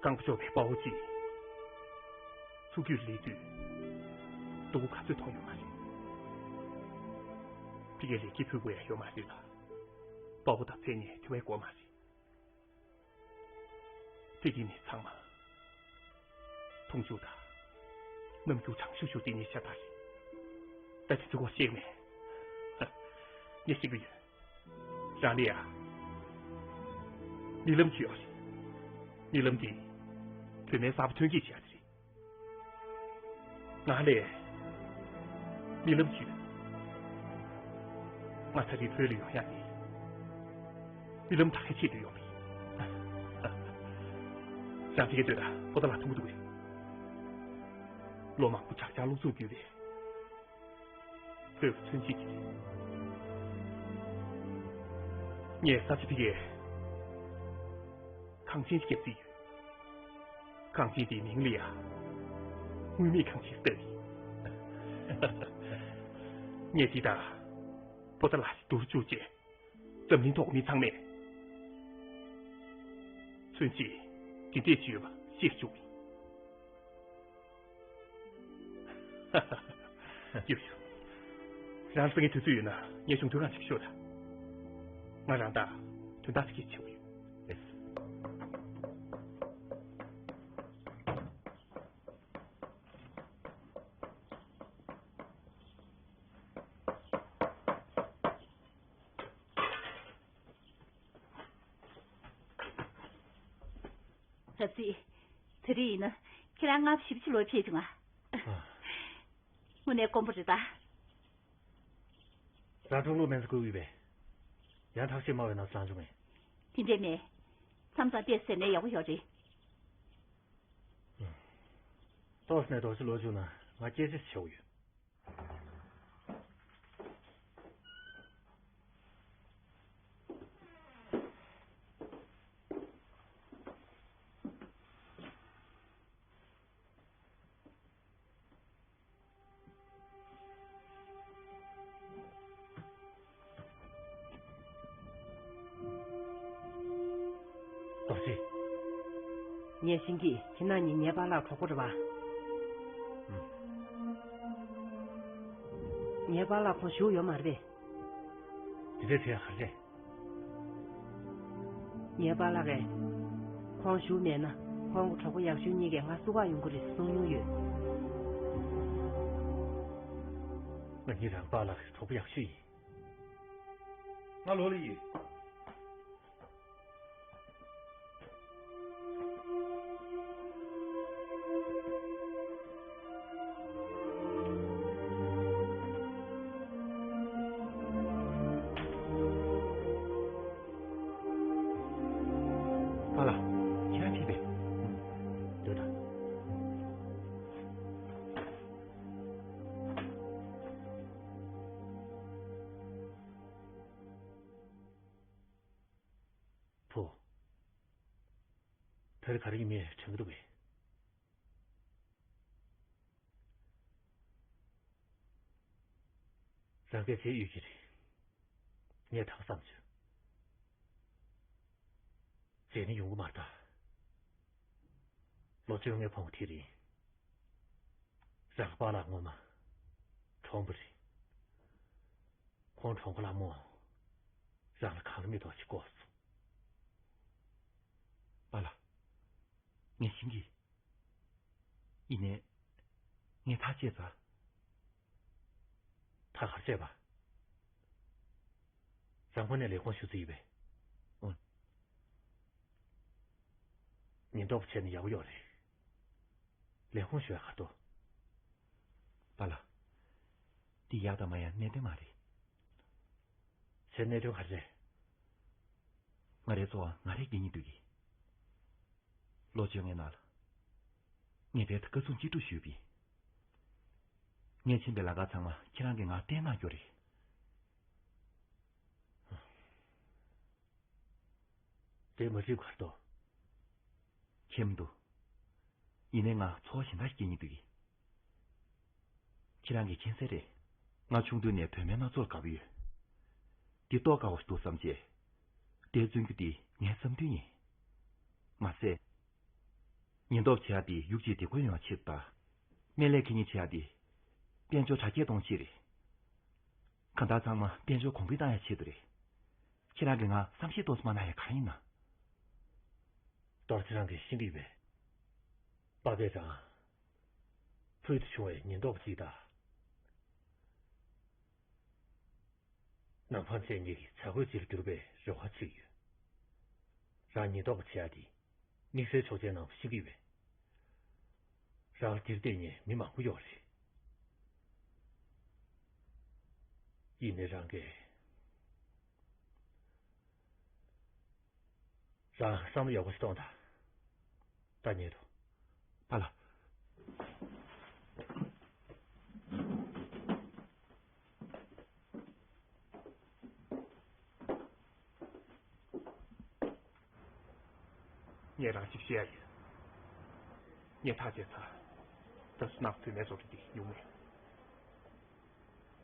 རེད། རྐང་པ་གཅོད་པའི་དཔའ་བོ་གཅིག་མཚོ་རྒྱུད་སླེབས་དུས། སྡུག་པོ་ག་ཚོད་མཐོང་ཡོད་མ་རེད། ཕ་གིར་ལེགས་སྐྱེས་ཕུལ་དགོས་ཡ་ཡོད་མ་རེད་ལ། དཔའ་བོ་དང་མཚན་གཉིས་དེ་བས་དགོས་མ་རེད། ཕ་གི་ནི་ཚང་མ་མཐོང་རྒྱུ་དང་རྣམ་འགྱུར་དྲང་ཤུར་ཤུར་དེ་ཉིད་ཤ་སྟག་རེད། ད་དེ་ཚོ་ངས་ཤེས་མེད། ངས་ཤེས་ཀྱི་ཡོད། རང་ལ་ཡ་རྨི་ལམ་ཅིག་ཡོད་རེད། རྨི་ལམ་འདི་བུད་མེད་གསར་པ་ཐོན་སྐྱེད་བྱེད་ཡ་དེ་རེད། ང་ལ་རྨི་ལམ་ཅིག་ཡོད། ང་ད་རེས་བོད་ལ་ཡོང་ཡག་ནི་རྨི་ལམ་ད་གའི་ཆེད་དུ་ཡོང་བས། རང་ཚོ་གི་སྟོད་ལ་པོ་ཏཱ་ལ་མཐོང་གི་འདུག་གས། ལོ་མང་པོ་དྲག་ཆར་གློག་འཚུབ་བརྒྱུད་པས། བོད་ཀྱི་མཚོན་བྱེད་ཅིག་རེད། ངས་ས་ཆ་དེ་གའི་གངས་ཅན་ཞིག་བརྒྱབ་རྩིས་ཡོད། གངས་ཅན་དེའི་མིང་ལ་ཡ་དངུལ་མེད་གངས་ཅན་བཏགས་རེད། ངས་དེ་དང་པོ་ཏཱ་ལ་ཞིག་བསྡུར་བཅུག་རྗེས། འཛམ་གླིང་ཐོག་མི་ཚང་མས་མཚོན་བྱེད་འདི་འདྲས་ཅིག་ཡོད་པ་ཤེས་བཅུག་གི། ཡོད་ཡོད། རང་སང་ཉིན་དུས་ཚོད་ཡོད་ན་ངའི་གཞུང་དོན་ཁང་ཅིག་ཤོག་དང་། ང་རང་དང་དོན་དག་ཅིག་བྱེད་དགོས་ཡོད། ཟབ་རྩིས། དེ་རིང་ཡིན་ན་ཁྱེད་རང་སྔ་བཞི་བཅུ་ལོར་ཕེབས་བྱུང་ང་། དངོས་གནས་དཀོན་པོ་རེད་ད། རང་ཁྲོམ་ལུགས་སྨན་རྩིས་བསྐུལ་ཡོད་པས། ཡང་ཐག་ཆོད་མ་བའི་ནང་སུ་ལངས་བྱུང་ངས། དེ་འདྲས་མེད། མཚམས་མཚམས་དཔེ་ཟེར་ནས་ཡག་པོ་ཡོད་རེད། ཏོག་ཙམ་ནས་རྡོ་རྗེ་ལོག་བཅུག་ན་ང་སྐད་ཆ་ཞིག་བྱེད་དགོས་ཡོད། རྡོ་རྗེ། ངས་ཤེས་ཀྱི། ཁྱེད་རང་གཉིས་ངའི་པཱ་ལགས་གྲོགས་པོ་རེད་པ། ཨུམ། ངའི་པཱ་ལགས་ཁོང་བཞུགས་ཡོད་མ་རེད་པས། དེ་འདྲའི་དྲི་ཡག་ག་རེ་རེད། ངའི་པཱ་ལགས་ཀྱིས། ཁོང་བཞུགས་མེད་ན་ཁོང་གི་གྲོགས་པོ་ཡག་ཤོས་གཉིས་ཀས་ང་བསུ་གར་ཡོང་གི་རེད་གསུང་མྱོང་ཡོད། ང་གཉིས་རང་པཱ་ལགས་ཀྱི་གྲོགས་པོ་ཡག་ཤོས་ཡིན། ང་ལོ་ལ་ཡིན། པཱ་ལགས། ཁྱེད་རང་ཕེབས་པས། ཨུམ། སྡོད་དང་། དེར་ག་རེ་ཡིན་མིན་དྲན་གྱི་འདུག་པས། རང་གིས་བྱས་ཡོད་ཀྱི་རེད། ངས་ད་བསམ་བྱུང་། བྱས་ནས་ཡོང་གི་མ་རེད་ད། ལོ་བཅོ་ལྔའི་ཕོ་མོ་དེ་རིང་། རང་གི་པཱ་ལགས་སྔོན་མ་གྲོངས་པ་རེད། ཁོང་གྲོངས་ཁོ་ལགས་མོ། རང་ལ་གང་ལ་མི་ཐོག་ཅིག་བསྐོར་སོང་། པཱ་ལགས། ངས་ཤེས་ཀྱི། ཡིན་ནའི། ངས་ཐག་བཅད་ཚར། ཐག་ག་རེ་བཅད་པ། རང་དངོས་གནས་ལས་ཁུངས་ཞུ་རྩིས་ཡིན་པས། ཨོ། ཉེན་རྟོག་པ་བྱས་ན་ཡག་པོ་ཡོད་རེད། ལས་ཁུངས་ཞུ་ཡག་ག་ཏོ། པཱ་ལགས། འདི་ཡག་དང་མ་ཡག་གནད་དོན་མ་རེད། བྱས་གནད་དོན་ག་རེ་རེད། ང་རའི་འཚོ་བ་ང་རས་སྐྱེལ་སྙིང་འདོད་ཀྱི། ལོ་བཅོ་ལྔའི་ནང་ལ། ངས་བལ་དུ་བཀའ་བཙུན་གཅིག་སྒྲུབ་ཞུས་པས། ངས་ཕྱིན་པའི་ལམ་ཁ་ཚང་མ་ཁྱེད་རང་གིས་ང་བསྟེན་གནང་རྒྱུ་རེད། དེ་མ་འགྲིག་གར་དོ། ཁྱེད་མི་འདུག་ཡིན་ནའི་ང་འཚོ་བ་གཞན་དག་སྐྱེལ་སྙིང་འདོད་ཀྱི། ཁྱེད་རང་གིས་མཁྱེན་གསལ་རེད། ང་ཆུང་དུས་ནས་བུད་མེད་སྣ་ཚོགས་ལ་དགའ་པོ་ཡོད། འདི་རྟོགས་དཀའ་བ་ཞིག་འདུག་བསམ་རྗེས། དེ་བཙོན་རྒྱུ་འདི་ངའི་བསམ་འདུན་ཡིན། མ་ཟད། ཉེན་རྟོག་བྱེད་ཡག་འདི་ཡུག་གཅིག་བདེ་འཁོད་ཡོང་བའི་ཆེད་དུ་དང་། སྨན་ལས་ཁེ་ཉེན་བྱེད་ཡག་འདི། དཔལ་འབྱོར་དྲག་སྐྱེད་གཏོང་ཆེད་རེད། གང་ལྟར་ཚང་མ་དཔལ་འབྱོར་གོང་འཕེལ་བཏང་ཡག་ཆེད་དུ་རེད། ཁྱེད་རང་གིས་ང་བསམ་ཤེས་ཏོག་ཙམ་མ་གནང་ཡག་གང་ཡིན་ན། གཏོར་ཁྱེད་རང་གིས་ཤེས་ཀྱི་ཡོད་པས། པ་ཕས་ཀྱང་། ཕུལ་དུ་བྱུང་བའི་ཉེན་རྟོག་པ་གཅིག་དང་། ནང་ཕན་ཚུན་གཉིས་ཀྱི་བྱ་དགོས་གཅིག་ལ་གྱུར་པའི་རེ་བ་བྱེད་ཀྱི་ཡོད། རང་ཉེན་རྟོག་པ་བྱེད་ཡག་དེ། དམིགས་བསལ་ཆོག་མཆན་གནང་བ་ཤེས་ཀྱི་ཡོད་པས། རང་ལ་དེར་བརྟེན་མཁན་མི་མང་པོ་ཡོད་རེད། ཡིན་ནའི་རང་གིས། རང་བསམ་བློ་ཡག་པོ་ཞིག་གཏོང་དང་། ད་ཉལ་དོ། པཱ་ལགས། ངས་རང་གཅིག་བཤད་ཡ་ཡོད། ངས་ཐག་བཅད་ཚར། ད་སུ་ནག་བུད་མེད་བཟོ་གྲྭ་འདི་ཡོང་མེད།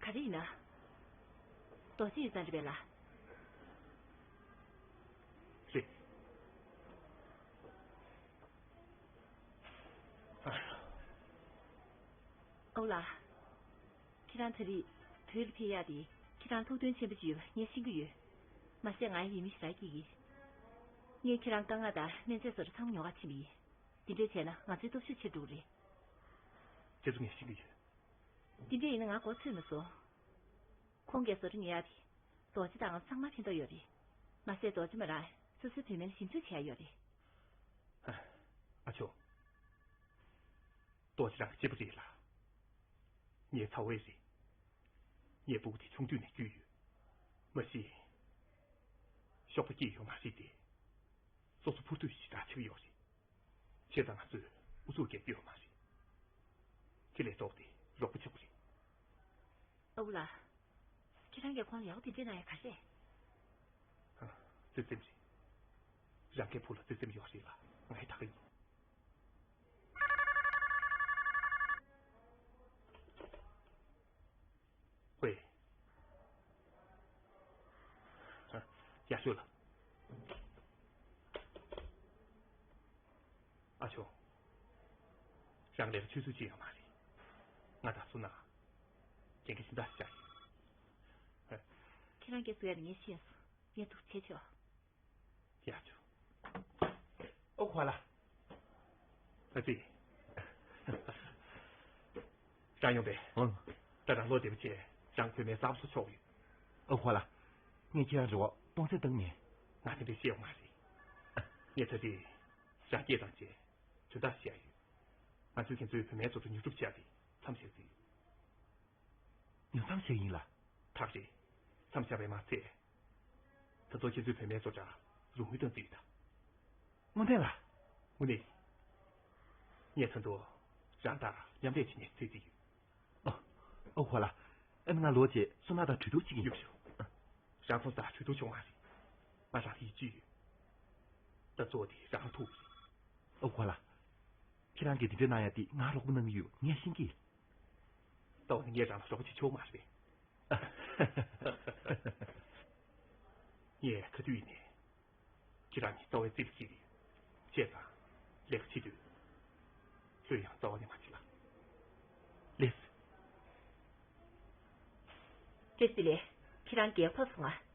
ག་རེ་ཡིན་ན། རྡོ་རྗེ་ཡོད་ཙང་རེད་པས་ལ། རེད། ཨ། ཨོ་ལགས། ཁྱེད་རང་ད་རེས་བོད་ལ་ཕེབས་ཡག་དེ་ཁྱེད་རང་ཐུགས་འདུན་ཆེན་པོ་ཅིག་ཡོད་པ་ངས་ཤེས་ཀྱི་ཡོད། མ་ཟད་ང་ཡི་མི་ཞེ་དྲག་སྐྱིད་ཀྱི། ངས་ཁྱེད་རང་དཀའ་ངལ་དང་སྨན་རྫས་སོགས་ཚང་མ་ཉོ་གར་ཕྱིན་པ་ཡིན། འདི་འདྲས་བྱས་ན་ང་ཚོའི་སྟོབས་ཤུགས་ཆེ་འགྲོ་གི་རེད། དེ་ཚོ་ངས་ཤེས་ཀྱི་ཡོད། འདི་འདྲས་ཡིན་ན་ང་མགོ་ཚོས་མ་སོང་། ཁོང་གིས་བཟོ་གྲྭ་ཉོ་ཡག་དེ། རྡོ་རྗེ་དང་ང་ཚང་མ་ཕན་ཐོགས་ཡོད་རེད། མ་ཟད་རྡོ་རྗེ་མ་རང་སོ་སོའི་བུད་མེད་ལ་ཞིབ་འཇུག་བྱས་ཡོད་རེད། ཨ་ཆོ། རྡོ་རྗེ་རང་གཅེས་པོ་རེད་ལ། ངའི་ཚ་བོ་རེད། ངའི་སྤུ་གུ་དེ་ཆུང་དུས་ནས་རྒྱུས་ཡོད། མ་གཞི། གཤོག་པ་སྐྱེས་ཡོད་མ་རེད་དེ། སོ་སོ་འཕུར་སྟོད་ཞེ་དྲག་ཆེ་གི་ཡོད་རེད། བྱས་ཙང་ང་ཚོས་ཨུ་ཚུགས་རྒྱག་རྒྱུ་ཡོད་མ་རེད། དེ་ལས་ལྡོག་སྟེ་རོགས་པ་བྱེད་དགོས་རེད། ཨ་ཁུ་ལགས། ཁྱེད་རང་གིས་ཁོང་ལ་ཡག་པོ་དེ་འདྲས་གནང་ཡ་ག་རེ། ཨ། བརྩེ་སེམས་རེད། རང་གི་བུ་ལ་བརྩེ་སེམས་ཡོད་རེད་ལ་ང་ཡི་ད་ག་ཡིན། ཝེ། ཡ་ཤོད་ལ། ཨ་ཆོ། རང་ལས་ཀ་ཆུད་ཟོས་ཅི་ཡང་མ་རེད། ང་དང་སུ་ན། རྒན་གྱི་སྦྱིན་བདག་ཞིག་བྱ་ཡིན། ཁྱེད་རང་གིས་བཟོ་ཡ་ནི་ངས་ཤེས་སོང་། ངས་ཐུགས་རྗེ་ཆེ་ཆོག་ཡ་ཆོ། ཨོ་ཁོ་ལ། ཨ་ཙི། རང་ཡོང་པས། ཨང་། ད་རང་བློ་བདེ་པོ་བྱས་རང་བུད་མེད་གསར་པ་བཟོ་ཆོག་ཡོད། ཨོ་ཁོ་ལ། ངས་ཁྱེད་རང་རེ་བ་སྟོང་ཟད་བཏང་མེད། ང་དེ་འདྲ་བཤད་ཡོང་མ་རེད། ངས་ད་དེ། རང་སྐད་བཏང་བྱས། དོན་དག་བཤད་ཡོད། ང་ཚོས་ཁྱེད་ཚོའི་བུད་མེད་ཚོ་ཚོ་ཉོ་སྒྲུབ་བྱས་ཏེ་མཚམས་བཞག་ཟིན། ཉོ་མཚམས་བཞག་ཡིན་ལ། ཐག་རེད། མཚམས་བཞག་པའི་མ་ཚད། ད་ཚོ་ཁྱེད་ཚོའི་བུད་མེད་ཚོ་འདྲ་རུ་མི་གཏོང་རྩིས་ཡོད་ད། དངོས་གནས་ལ། དངོས་གནས། ངས་ད་དུང་རང་དང་མཉམ་ལས་བྱེད་ཉེན་ཚེ་རྩིས་ཡོད། ཨོ། ཨོ་ཧོ་ལ། ཨ་ནི་ང་ལོ་རྗེས་སོ་ན་དང་གྲོས་བསྡུར་བྱེད་ཀྱི་ཡོད། ཤོག་རང་ཚོ་ས་གྲོས་བསྡུར་བྱུང་བ་རེད། ང་རང་ལ་ཡིད་ཆེས་ཡོད། ད་གཙོ་བོ་དེ་རང་ཐུག་རེད། ཨོ་གོ་ལ། ཁྱེད་རང་གིས་འདི་འདྲ་གནང་ཡ་དེ་ང་རོགས་པ་གནང་གི་ཡོད། ངས་ཤེས་ཀྱི། ད་འོ་ན་ངས་རང་ལ་རོགས་པ་བྱེད་ཆོག་མ་རེད་པས། ངས་ག་དུས་ཡིན་ནའི། ཁྱེད་རང་གཉིས་རྩ་བའི་རྩིས་ལ་སྐྱེལ་གྱི། བྱས་ཙང་། ལས་ཀ་བྱེད་དུས། ལྷོད་ཡངས་རྩ་བ་ནས་མ་བྱེད་ལ། ལེགས། བཀྲ་ཤིས་བདེ་ལེགས། ཁྱེད་རང་རྒྱལ་ཁ་ཕབ་སོང་ང་